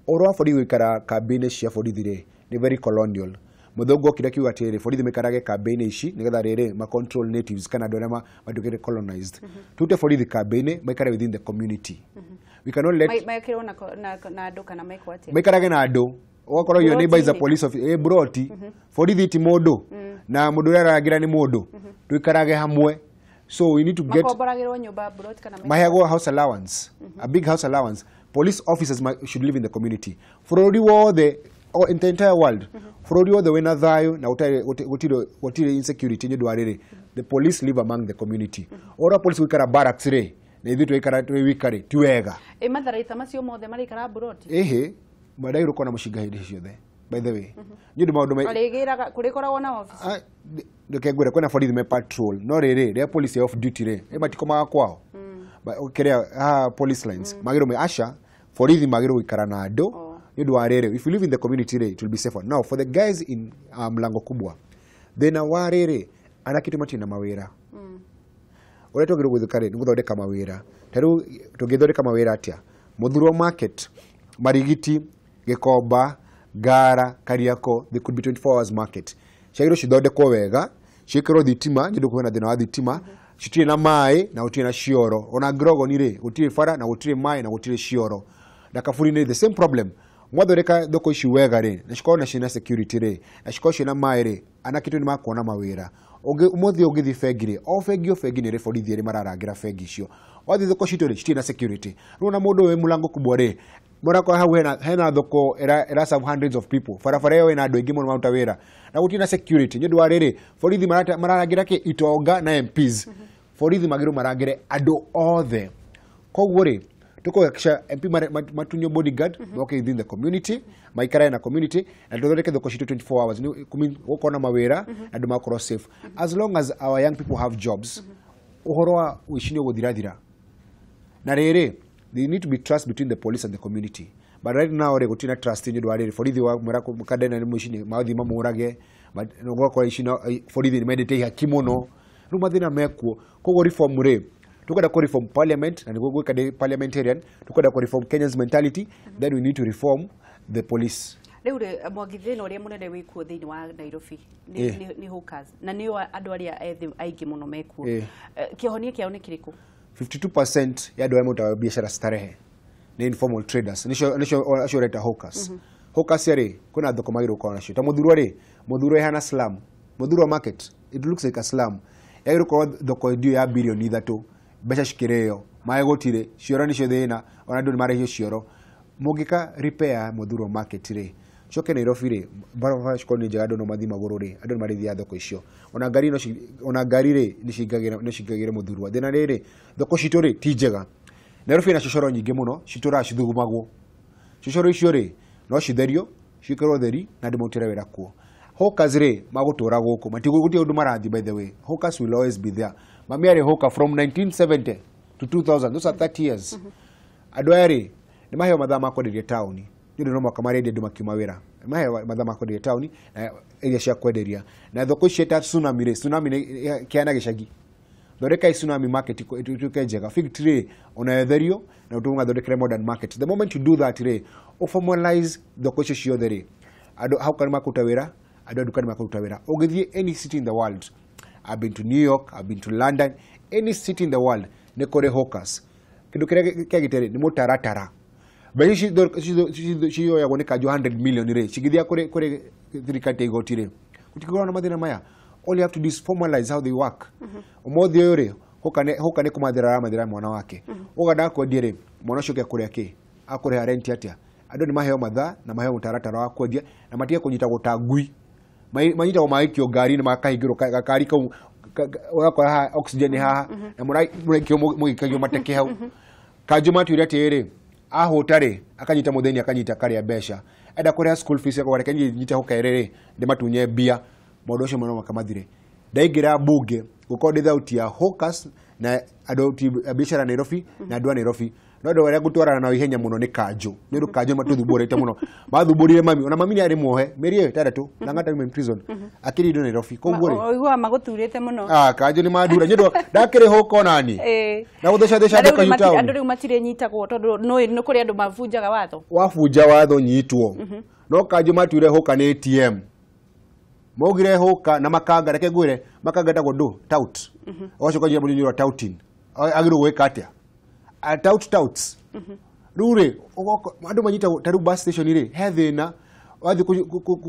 Speaker 2: ũhoro wa borithi gũikara kambĩ-inĩ cia borithi rĩ, nĩ very colonial. Mũthũngũ okire akiuga atĩrĩrĩ, borithi maikarage kambĩ-inĩ ici nĩgetha rĩrĩ ma control natives kana andũ arĩa matuĩkĩte colonized. Tũrute borithi kambĩ-inĩ maikare within the community. We cannot let
Speaker 1: Mekĩrwo na andũ kana mekwo atĩa?
Speaker 2: Maikarage na andũ. Ũgakorwo your neighbor is a police officer, broti. Borithi ti mũndũ. Na mũndũ ũrĩa ararangĩra nĩ mũndũ. Tũikarage hamwe. So we need to get
Speaker 1: makomboragĩrwo nyũmba broti kana
Speaker 2: maheagwo house allowance, a big house allowance. Police officers should live in the community. Bũrũri wothe, or in the entire world, bũrũri wothe wĩna thayũ na gũtirĩ insecurity nĩ ũndũ wa rĩrĩ, the police live among the community. Ũhoro wa police gũikara barracks rĩ, Na ithuĩ twaikara twĩ wika rĩ ti wega.
Speaker 1: Ĩ matharaita macio mothe maraikara mburoti?
Speaker 2: Ĩhĩ, mwendagĩrwo kuona mũcinga hĩndĩ ciothe. By the way, nĩ ũndũ maũndũ
Speaker 1: Arĩgĩraga kũrĩkoragwo na office.
Speaker 2: Ndeke ngwĩre kwĩna borithi me patrol no rĩrĩ rĩa police off duty rĩ ĩ matikomaga kwao. Kĩrĩa haha police lines magĩrĩirwo me asha borithi magĩrĩirwo gũikara na andũ nĩ ũndũ wa rĩrĩ, if you live in the community rĩ it will be safer. Now for the guys in Mlango Kubwa thĩna wa rĩrĩ anake tu matirĩ na mawĩra. Ũrĩa twagĩrĩirwo gwĩka rĩ nĩ gũthondeka mawĩra. Ta rĩu tũngĩthondeka mawĩra atĩa? Muthurwa market, Marigiti, Gikomba, Ngara, Kariako, they could be 24 hours market. Ciagĩrĩirwo cithondekwo wega, ciĩkĩrwo thitima, nĩ ũndũ kwĩna thĩna wa thitima, citirĩ na maĩ na gũtirĩ na cioro. Ona Grogoni rĩ, gũtirĩ bara na gũtirĩ maĩ na gũtirĩ cioro. Na Kaburi-inĩ the same problem. Mwathondeka thoko ici wega rĩ, na cikorwo na ciĩna security rĩ, na cikorwo ciĩna maĩ rĩ, anake tu nĩ makuona mawĩra. Ũmũthĩ ũngĩthiĩ bengi rĩ, o bengi o bengi nĩ ĩrĩ borithi erĩ mararangĩra bengi icio. Wathiĩ thoko citũ rĩ, citirĩ na security. Rĩu ona mũndũ wĩ Mlango Kubwa rĩ, mũrakora hau hena thoko ĩra serve hundreds of people. Barabara ĩyo ĩna andũ aingĩ mũno maruta wĩra. Na gũtirĩ na security. Nĩ ũndũ wa rĩrĩ, borithi mararangĩra kĩ? Itonga na MPs. Borithi magĩrĩirwo marangĩre andũ othe. Koguo rĩ, tukuhakikisha MP matunyo bodyguard moke within the community, maikarane na community na tuthondeke thoko citũ 24 hours gũkorwo na mawĩra na andũ makorwo safe. As long as our young people have jobs, ũhoro wa ũici nĩ ũgũthirathira. Na rĩrĩ, there need to be trust between the police and the community. But right now rĩ gũtirĩ na trust nĩ ũndũ wa rĩrĩ, borithi wa mwĩra Kandena nĩ mũici nĩ mathiĩ mamũrage, ũgakora ici borithi nĩ mendete ihaki mũno. Rĩu mathĩna mekuo. Koguo reform rĩ, tukwenda ku reform parliament na nĩguo gwĩka ndĩ parliamentarian, tukwenda ku reform Kenya's mentality, then we need to reform the police.
Speaker 1: Rĩu rĩ, Mwangi, thĩna ũrĩa mũnene wĩkuo thĩinĩ wa Nairobi nĩ hawkers, na nĩo andũ arĩa ethĩ aingĩ mũno mekuo. Kĩhonia kĩao nĩ kĩrĩkũ?
Speaker 2: 52% ya andũ arĩa marutaga biacara starehe nĩ informal traders, nĩcio acio ũreta hawkers. Hawkers rĩ, kwĩna thoko magĩrĩirwo gũkorwo nacio. Ta Muthurwa rĩ, Muthurwa ĩhana slum. Muthurwa market, it looks like a slum. Yagĩrĩirwo gũkorwo thoko ndio ya bilioni 3, mbeca cikĩrĩo, maĩ gũtirĩ, cioro nĩcio thĩna, ona andũ nĩmarĩhio cioro. Mũngĩka repair Muthurwa market rĩ, coke Nairobi rĩ, barabara cikorwo nĩ njega, andũ no mathiĩ magũrũ rĩ, andũ nĩmarĩthiaga thoko icio. Ona ngari no ona ngari rĩ, nĩcingagĩra Muthurwa. Thĩna rĩrĩ, thoko citũ rĩ, ti njega. Nairobi ĩna cocoro nyingĩ mũno, citũraga cithugumagwo. Cocoro icio rĩ, no citherio, ciĩkĩrwo theri na andũ marutĩre wĩra kuo. Hawkers rĩ, magũtũra gũkũ, matigũthiĩ ũndũ marathiĩ by the way. Hawkers will always be there. Mami arĩ hawker from 1970 to 2000, those are 30 years. Andũ aya rĩ, nĩ maheo mathaa ma kwenderia taũni. Nĩ ũndũ no mũhaka marendia andũ makiuma wĩra. Nĩ maheo mathaa ma kwenderia taũni na area cia kwenderia. Na thoko ici ta tsunami rĩ, tsunami nĩ kĩana gĩcagi. Thondekai tsunami market ituĩke njega. Fig tree ona ĩtherio na ũtũmathondekere modern market. The moment you do that rĩ, ũformalize thoko icio ciothe rĩ, andũ hau nĩ makũruta wĩra, andũ a nduka nĩ makũruta wĩra. Ũngĩthiĩ any city in the world, I've been to New York, I've been to London, any city in the world nĩ kũrĩ hawkers. Kĩndũ kĩrĩa kĩagĩte rĩ, nĩ mũtaratara. Mbeca ici cioyagwo nĩ kanjũ 100 million rĩ, cingĩthiĩ kũrĩ thirikari ta igoti rĩ, gũtingĩkorwo na mathĩna maya. All you have to do is formalize how they work. Ũmũthĩ ũyũ rĩ, hawker nĩ kũmathĩra aramathĩra mwana wake. Ũga ndakwendia rĩ, mwana ũcio ũke kũrĩa kĩ? Akũrĩha rent atĩa? Andũ nĩ maheo mathaa na maheo mũtaratara wa kwendia na matige kũnyitagwo ta ngui. Manyitagwo magaikio ngari-inĩ makahingĩrwo gakari kau, ũgakora haha oxygen haha, na mũraikio mũgĩikagio mateke hau. Kanjũ matuire atĩrĩrĩ, ahũta rĩ, akanyita mũthĩni akanyita akarĩa mbeca. Enda kũrĩha school fees akauga reke niĩ nyite hawker ĩrĩ rĩ, ndĩmatunye mbia. Maũndũ macio no makamathire. Ndaingĩra mbunge, gũkorwo ndĩ thauti ya hawkers na andũ a biacara Nairobi na andũ a Nairobi. No andũ arĩa ngũtwarana nao ihenya mũno nĩ kanjũ. Nĩ ũndũ kanjũ matũthumbũrĩte mũno. Mathumbũrire mami, ona mami nĩ arĩ muohe, mĩeri ĩyo ĩtandatũ, na ng'ata in prison. Akĩrindwo Nairobi. Koguo rĩ,
Speaker 1: Ũiguaga magũturĩte mũno.
Speaker 2: Kanjũ nĩ mandura. Nĩ ũndũ ndakĩrĩ hawker onani. Na gũthecatheca andũ kahiũ taũni.
Speaker 1: Andũ rĩu matirĩ nyitagwo tondũ nĩ kũrĩ andũ mabunjaga watho.
Speaker 2: Wabunja watho nyitwo. No kanjũ matuire hawker nĩ ATM. Maugire hawker na makanga, reke ngwĩre, makanga etagwo ndũ, tout. Ũgacoka ũnjĩre mũndũ wa touting. Agĩrĩirwo gwĩka atĩa? A tout touts. Rĩu rĩ, andũ manyitagwo ta rĩu bus station rĩ, he thĩna, wathiĩ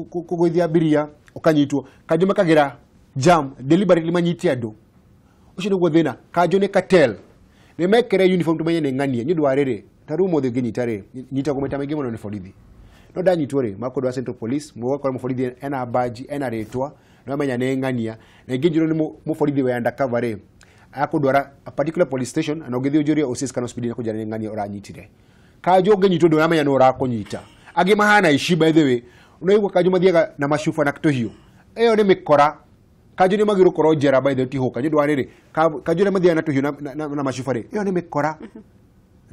Speaker 2: kũgũithia abiria, ũkanyitwo. Kanjũ makagĩra jam, deliberately manyite andũ. Ũcio nĩguo thĩna. Kanjũ nĩ cartel. Nĩ mekĩre uniform tũmenye nĩ ng'ania. Nĩ ũndũ wa rĩrĩ, ta rĩu ũmũthĩ ũngĩnyita rĩ, nyitagwo maita maingĩ mũno nĩ borithi. No ndanyitwo rĩ, makũndũ wa Central Police, mũgakora mũborithi ena badge, ena rĩtwa, nĩ wamenya nĩ ng'ania. Na ingĩ njĩrwo nĩ mũborithi wa undercover rĩ, Akũndwara a particular police station na ũngĩthiĩ ũnjũrie OCS kana OCPD na kũnjara nĩ ng'ania ũranyitire. Kanjũ ũngĩnyitwo ndũramenya nũ ũrakũnyita. Angĩ mahana ici by the way. Unaigua kanjũ mathiaga na macuba na tũhiũ. Ĩyo nĩ mĩkora. Kanjũ nĩ magĩrĩirwo gũkorwo njera by the way ti hũka. Nĩ ũndũ wa rĩrĩ, kanjũ arĩa mathiaga na tũhiũ na macuba rĩ, ĩyo nĩ mĩkora.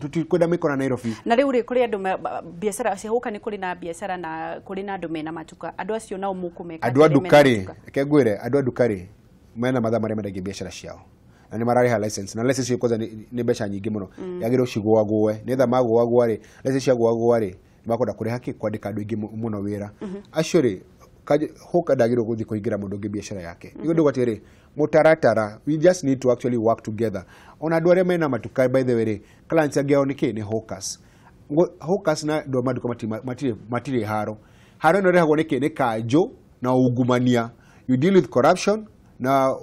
Speaker 2: Tũtikwenda mĩkora Nairobi.
Speaker 1: Na rĩu rĩ kũrĩ andũ biacara cia hũka nĩ kũrĩ na biacara na kũrĩ na andũ mena matuka. Andũ acio nao mũkũmeka.
Speaker 2: Andũ a nduka rĩ, reke ngwĩre, andũ a nduka rĩ mena mathaa marĩa mendagia biacara ciao. Na nĩ mararĩha license, na license ĩyo kwanza nĩ mbeca nyingĩ mũno. Yagĩrĩirwo cigũagũe. Nĩgetha magũagũa rĩ, license ciagũagũa rĩ, makwenda kũrĩha kĩ kwandĩka andũ aingĩ mũno wĩra. Acio rĩ, hũka ndagĩrĩirwo gũthiĩ kũhingĩra mũndũ ũngĩ biacara yake. Nĩguo ndauga atĩrĩ, mũtaratara, we just need to actually work together. Ona andũ arĩa mena matuka by the way rĩ, clients angĩ ao nĩ kĩ? Nĩ hawkers. Hawkers na andũ a maduka matirĩ haro. Haro ĩno ĩrehagwo nĩ kĩ? Nĩ kanjũ na ungumania. You deal with corruption na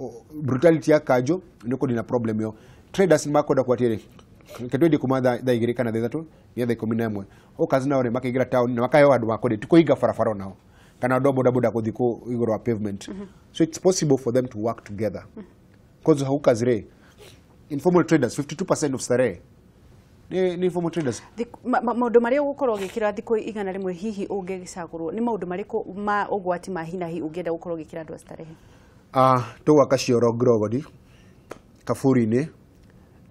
Speaker 2: brutality ya kanjũ nĩ ũkũnina problem ĩyo. Traders nĩ makwenda kuga atĩrĩ, reke twendie kuma thaa 2 kana thaa 3 nginya thaa 11. Hawkers nao rĩ makaingĩra town na makaheo handũ ma kwendia, ti kũhinga barabara onao. Kana andũ a bodaboda gũthiĩ igũrũ wa pavement. So it's possible for them to work together. Because hawkers rĩ, informal traders, 52% of Starehe ni informal traders.
Speaker 1: Maũndũ marĩa ũgũkorwo ũgĩkĩra thikũ 100 hihi ũngĩgĩcagũrwo nĩ maũndũ marĩkũ ma ũgwati ma hi na hi ũngĩenda gũkorwo ũgĩkĩra andũ a Starehe?
Speaker 2: Tũgwaka cioro Grogodi, Kaburi-inĩ,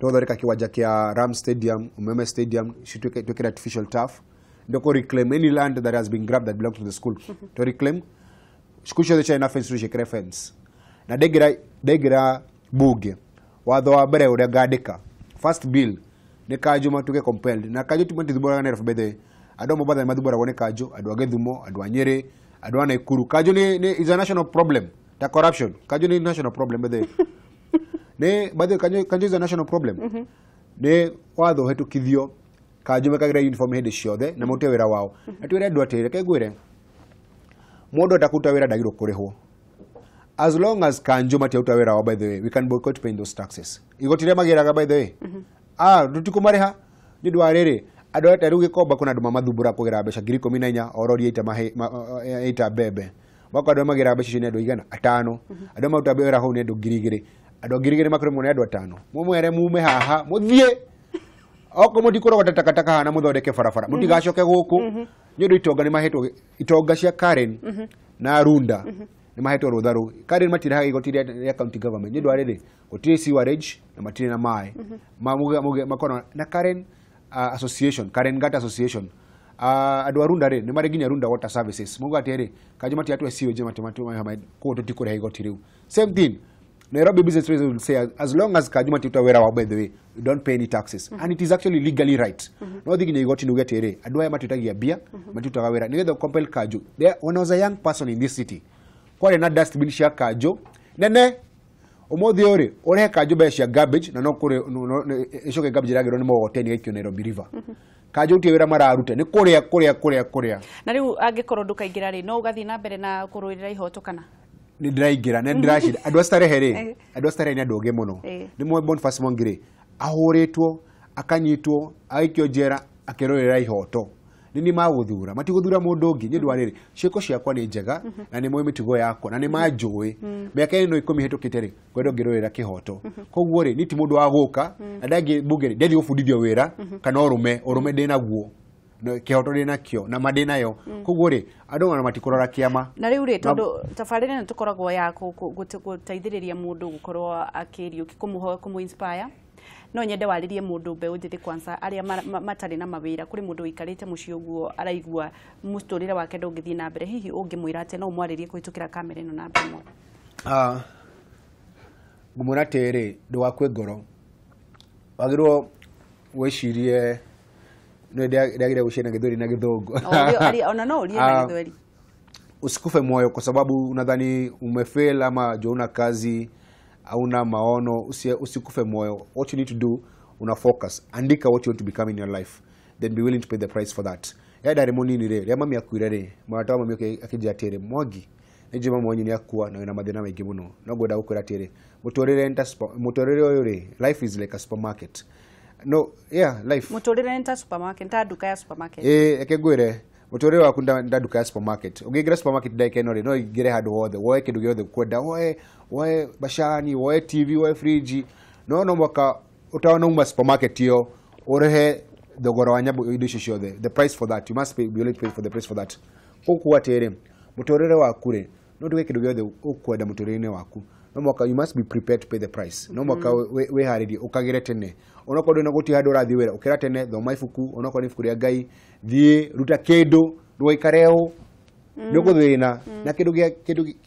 Speaker 2: tũgathondeka kĩwanja kĩa Ram Stadium, Umeme Stadium, twĩkĩre artificial turf. Ndoko reclaim any land that has been grabbed that belongs to the school. To reclaim cukuru ciothe ciarĩ na fence tũciĩkĩre fence. Na ndaingĩra bunge, watho wa mbere ũrĩa ngandĩka, first bill nĩ kanjũ matuĩke compelled. Na kanjũ ti matithumbũraga Nairobi by the way. Andũ a Mombatha nĩ mathumbũragwo nĩ kanjũ, andũ a Gĩthumo, andũ a Nyĩrĩ, andũ a Naikuru. Kanjũ nĩ is a national problem. Ta corruption. Kanjũ nĩ national problem by the way. Nĩ by the way, kanjũ is a national problem. Nĩ watho ũhetũkithio kanjũ mekagĩra uniform hĩndĩ ciothe na marute wĩra wao. Na twĩre andũ atĩrĩ, reke ngwĩre, mũndũ atakũruta wĩra ndagĩrĩirwo kũrĩhwo. As long as kanjũ matiaruta wĩra wao by the way, we can boycott paying those taxes. Igoti rĩrĩa magĩraga by the way, tũtikũmarĩha nĩ ũndũ wa rĩrĩ, andũ aya ta rĩu Gĩkomba kwĩna andũ mamathumbũraga kũgĩra mbeca 14,000 o rori yaita mbembe. Mwaka andũ arĩa magĩraga mbeca icio nĩ andũ aigana? Atano. Andũ arĩa marutaga wĩra hau nĩ andũ 2,000. Andũ 2,000 makĩrĩmwo nĩ andũ atano. Mũmwere mume haha, mũthiĩ. Okorwo mũtikũrogota takataka haha na mũthondeke barabara, mũtigacoke gũkũ. Nĩ ũndũ itonga nĩ mahetwo, itonga cia Karen na Runda nĩ mahetwo rũtha rũu. Karen matirĩhaga igoti rĩa county government. Nĩ ũndũ wa rĩrĩ, gũtirĩ sewerage na matirĩ na maĩ. Makorwo na Karen Association, Karen Gata Association. Andũ a Runda rĩ, nĩ marĩ nginya Runda Water Services. Mauga atĩrĩ, kanjũ matiratũhe sewage, koguo tũtikũrĩha igoti rĩu. Same thing, Nairobi Business Traders will say, as long as kanjũ matiruta wĩra wao by the way, you don't pay any taxes. And it is actually legally right. No thiĩ nginya igoti uge atĩrĩ, andũ aya matutagia mbia, matutaga wĩra. Nĩgetha compel kanjũ. When I was a young person in this city, kwarĩ na dustbin cia kanjũ nene. Ũmũthĩ ũyũ rĩ, ũrehe kanjũ mbeca cia garbage na no kũrĩ, ĩcoke garbage ĩragĩrwo nĩ mũgogoteni ĩgaikio Nairobi River. Kanjũ gũtirĩ wĩra mararuta, nĩ kũrĩa, kũrĩa, kũrĩa, kũrĩa.
Speaker 1: Na rĩu angĩkorwo ndũkaingĩra rĩ, no ũgathiĩ na mbere na kũrũĩrĩra ihoto kana?
Speaker 2: Nĩ ndĩraingĩra, nĩ ndĩracinda. Andũ a Starehe rĩ, andũ a Starehe nĩ andũ ogĩ mũno. Nĩ mũĩ Boniface Mwangi rĩ, ahũrĩtwo, akanyitwo, agaikio njera, akĩrũĩrĩra ihoto. Nĩ niĩ magũthura, matigũthura mũndũ ũngĩ. Nĩ ũndũ wa rĩrĩ, ciĩko ciakwa nĩ njega, na nĩ moĩ mĩtugo yakwa, na nĩ manjũĩ. Mĩaka ĩno 10 ĩhĩtũkĩte rĩ, ngwenda ngĩrũĩrĩra kĩhoto. Koguo rĩ, niĩ ti mũndũ wa gũka, na ndathiĩ mbunge rĩ, ndathiĩ gũbundithio wĩra, kana ũrũme, ũrũme ndĩ naguo. Kĩhoto ndĩ nakĩo, na ma ndĩ nayo. Koguo rĩ, andũ ona matikũrora kĩama.
Speaker 1: Na rĩu rĩ, tondũ tabarĩra ĩno tũkoragwo ya gũteithĩrĩria mũndũ gũkorwo akĩriũki, kũmũ inspire. No nyende warĩrie mũndũ mbeũ njĩthĩ kwanza arĩa matarĩ na mawĩra. Kũrĩ mũndũ ũikarĩte mũciĩ ũguo araigua mũtũrĩre wake ndũngĩthiĩ na mbere, hihi ũngĩmwĩra atĩa? No ũmwarĩrie kũhĩtũkĩra kamera ĩno namba ĩmwe.
Speaker 2: Ngũmwĩra atĩrĩ, ndũgakue ngoro. Wagĩrĩirwo wĩcirie, nĩ ndagĩrĩire gũciria na Gĩthweri na Gĩthũngũ.
Speaker 1: Ona no ũrie na Gĩthweri.
Speaker 2: Usikufe moyo kwa sababu unadhani umefail ama hauna kazi, hauna maono. Usikufe moyo. What you need to do, una focus. Andika what you want to become in your life. Then be willing to pay the price for that. Ya ndarĩ mũnini rĩ, rĩrĩa mami akuire rĩ, mũrata wa mami akĩnjĩra atĩrĩ, Mwangi, nĩ njũĩ mami wanyu nĩ akua na wĩna mathĩna maingĩ mũno. No ngwenda gũkwĩra atĩrĩ, mũtũrĩre ũyũ rĩ, life is like a supermarket. No, yeah, life.
Speaker 1: Mũtũrĩre nĩ ta supermarket, ta nduka ya supermarket.
Speaker 2: Reke ngwĩre, mũtũrĩre waku nĩ ta nduka ya supermarket. Ũngĩingĩra supermarket ndagĩka ĩno rĩ, no ũingĩre handũ hothe, woe kĩndũ gĩothe ũkwenda, woe macani, woe TV, woe fridge. No mwaka utaona supermarket yo urehe thogora wa nyamũ indo icio ciothe, the price for that you must pay, be willing to pay for the price for that. Koguo atĩrĩ, mũtũrĩre waku rĩ, no tuge kĩndũ gĩothe ũkwenda mũtũrĩre-inĩ waku, no mwaka you must be prepared to pay the price. No mwaka wĩharĩrie ũkagĩre tene, onokorwo ndũna gũtirĩ handũ ũrathiĩ wĩra, ũkĩra tene, thoma ibuku, onokorwo nĩ ibuku rĩa Ngai, thiĩ ruta kĩndũ, ndũgaikare ũũ nĩ ũgũthĩna. Na kĩndũ gĩa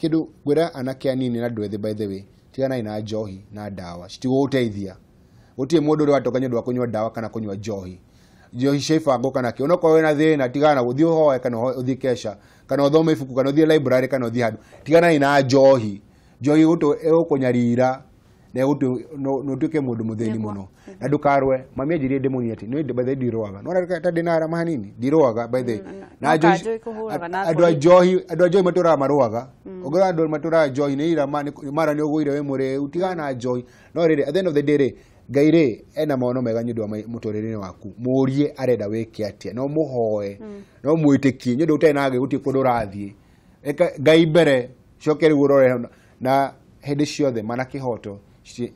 Speaker 2: kĩndũ ngwĩra anake anini na andũ ethĩ, by the way, tiganai na njohi na ndawa, citigũgũteithia. Gũtirĩ mũndũ ũrĩ watoka nĩ ũndũ wa kũnyua ndawa kana kũnyua njohi, njohi cia ibango kana kĩ. Onokorwo wĩna thĩna, tigana na gũthiĩ ũhoe kana ũthiĩ kesha kana ũthome ibuku kana ũthiĩ library kana ũthiĩ handũ. Tiganai na njohi, njohi ĩgũkũnyarira na ũtuĩke mũndũ mũthĩni mũno. Na ndũkarũe. Mami anjĩrire ndĩ mũnini atĩ nĩ by the way ndirũaga, no ta ndĩna arama hanini ndirũaga by the way. Na andũ a njohi matũraga marũaga, ũngĩrora andũ matũraga njohi nĩ irama mara nĩ ũgũire wĩ mũrĩu, tigana na njohi. No rĩrĩ, at the end of the day rĩ, Ngai rĩ ena maono mega nĩ ũndũ wa mũtũrĩre-inĩ waku. Mũrie arenda wĩke atĩa, no mũhoe, no mwĩtĩkie, nĩ ũndũ ũtarĩ na Ngai gũtirĩ kũndũ ũrathiĩ. Eka Ngai mbere, coke rĩu ũrore na hĩndĩ ciothe mana kĩhoto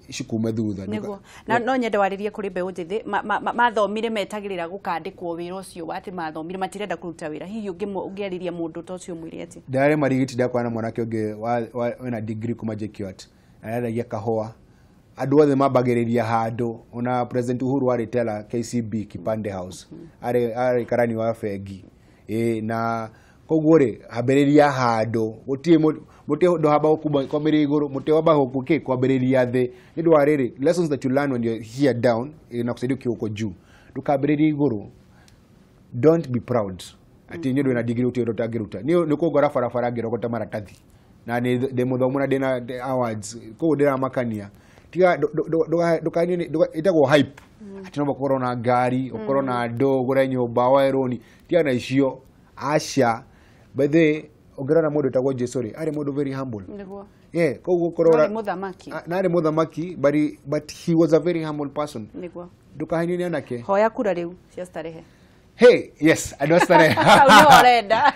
Speaker 2: cikume thutha.
Speaker 1: Nĩguo. Na no nyende warĩrie kũrĩ mbeũ njĩthĩ mathomire metagĩrĩra gũkandĩkwo wĩra ũcio wa atĩ mathomire matirenda kũruta wĩra. Hihi ũngĩarĩria mũndũ ta ũcio mwĩre atĩ?
Speaker 2: Ndarĩ marigiti, ndakora na mwanake ũngĩ wĩna degree kuma JKUAT, arendagia kahũa. Andũ othe mambagĩrĩria handũ. Ona President Uhuru arĩ tela KCB Kipande House, arĩ karani wa bengi. Na koguo rĩ, ambĩrĩria handũ. Gũtirĩ mũtĩ ndũhamba kwambĩrĩria igũrũ, mũtĩ wambaga kwambĩrĩria thĩ. Nĩ ũndũ wa rĩrĩ, lessons that you learn when you're here down inakusaidia ukiwa huko juu. Ndũkambĩrĩrie igũrũ. Don't be proud atĩ nĩ ũndũ wĩna degree gũtirĩ ũndũ ũtangĩruta. Niĩ nĩ kũngora barabara ngĩrogota maratathi, na nĩ ndĩ mũthomu na ndĩna awards, koguo ndĩramakania. Tiga ĩtagwo hype atĩ no ũkorwo na ngari, ũkorwo na andũ, ũgũre nyũmba, woe rũni. Tiga na icio, aca. By the way, ũngĩrora mũndũ wĩtagwo Jesu rĩ, arĩ mũndũ very humble.
Speaker 1: Nĩguo.
Speaker 2: Yeah, koguo ũkorwo
Speaker 1: Arĩ mũthamaki.
Speaker 2: Na arĩ mũthamaki, but he was a very humble person.
Speaker 1: Nĩguo.
Speaker 2: Ndũkahenio nĩ anake.
Speaker 1: Hoya kura rĩu cia Starehe.
Speaker 2: Hey, yes, andũ a Starehe.
Speaker 1: Hau nĩho ũrenda.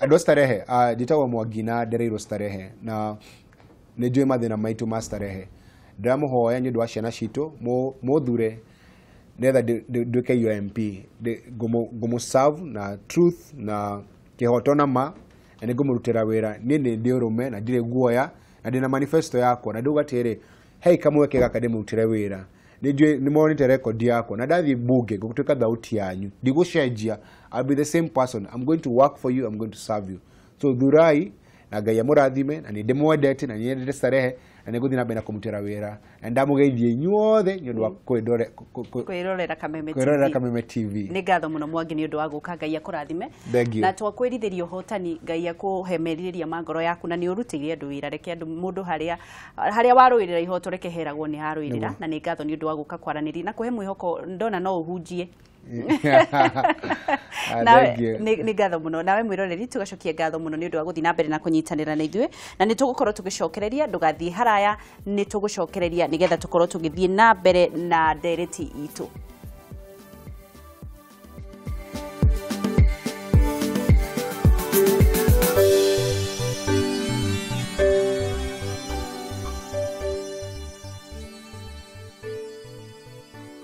Speaker 2: Andũ a Starehe, njĩtagwo Mwangi na ndereirwo Starehe, na nĩ njũĩ mathĩna maitũ ma Starehe. Ndĩramũhoya nĩ ũndũ wa ciana citũ, mũthure nĩgetha nduĩke your MP. Ngũmũ serve na truth na kĩhoto na ma, na nĩ ngũmũrutĩra wĩra. Niĩ nĩ ndĩ ũrũme na ndirĩ guoya, na ndĩna manifesto yakwa, na ndauga atĩrĩ, hei kamweke gaka ndĩmũrutĩre wĩra. Nĩ njũĩ nĩ monete record yakwa, na ndathiĩ bunge ngũtuĩka thauti yanyu, ndigũcenjia. I'll be the same person. I'm going to work for you, I'm going to serve you. So thurai na Ngai amũrathime, na nĩ ndĩmwendete na nĩ nyendete Starehe, na nĩ ngũthiĩ na mbere na kũmũrutĩra wĩra. Na ndamũgeithia inyuothe nĩ ũndũ wa
Speaker 1: kwĩrorera Kameme TV.
Speaker 2: Kwĩrorera Kameme TV.
Speaker 1: Nĩ ngatho mũno Mwangi nĩ ũndũ wa gũka, Ngai akũrathime.
Speaker 2: Thank you.
Speaker 1: Na twakwĩrithĩria ũhotani, Ngai akũhe merirĩria ma ngoro yaku, na nĩ ũrutĩire andũ wĩra. Reke andũ mũndũ harĩa warũĩrĩra ihoto reke heragwo nĩ harũĩrĩra. Na nĩ ngatho nĩ ũndũ wa gũka kwaranĩria na kũhe mwĩhoko, ndona no ũhunjie. Nĩ ngatho mũno. Nawe mwĩroreri, tũgacokia ngatho mũno nĩ ũndũ wa gũthiĩ na mbere na kũnyitanĩra na ithuĩ, na nĩ tũgũkorwo tũgĩcokereria, ndũgathiĩ haraya, nĩ tũgũcokereria nĩgetha tũkorwo tũgĩthiĩ na mbere na ndereti itũ.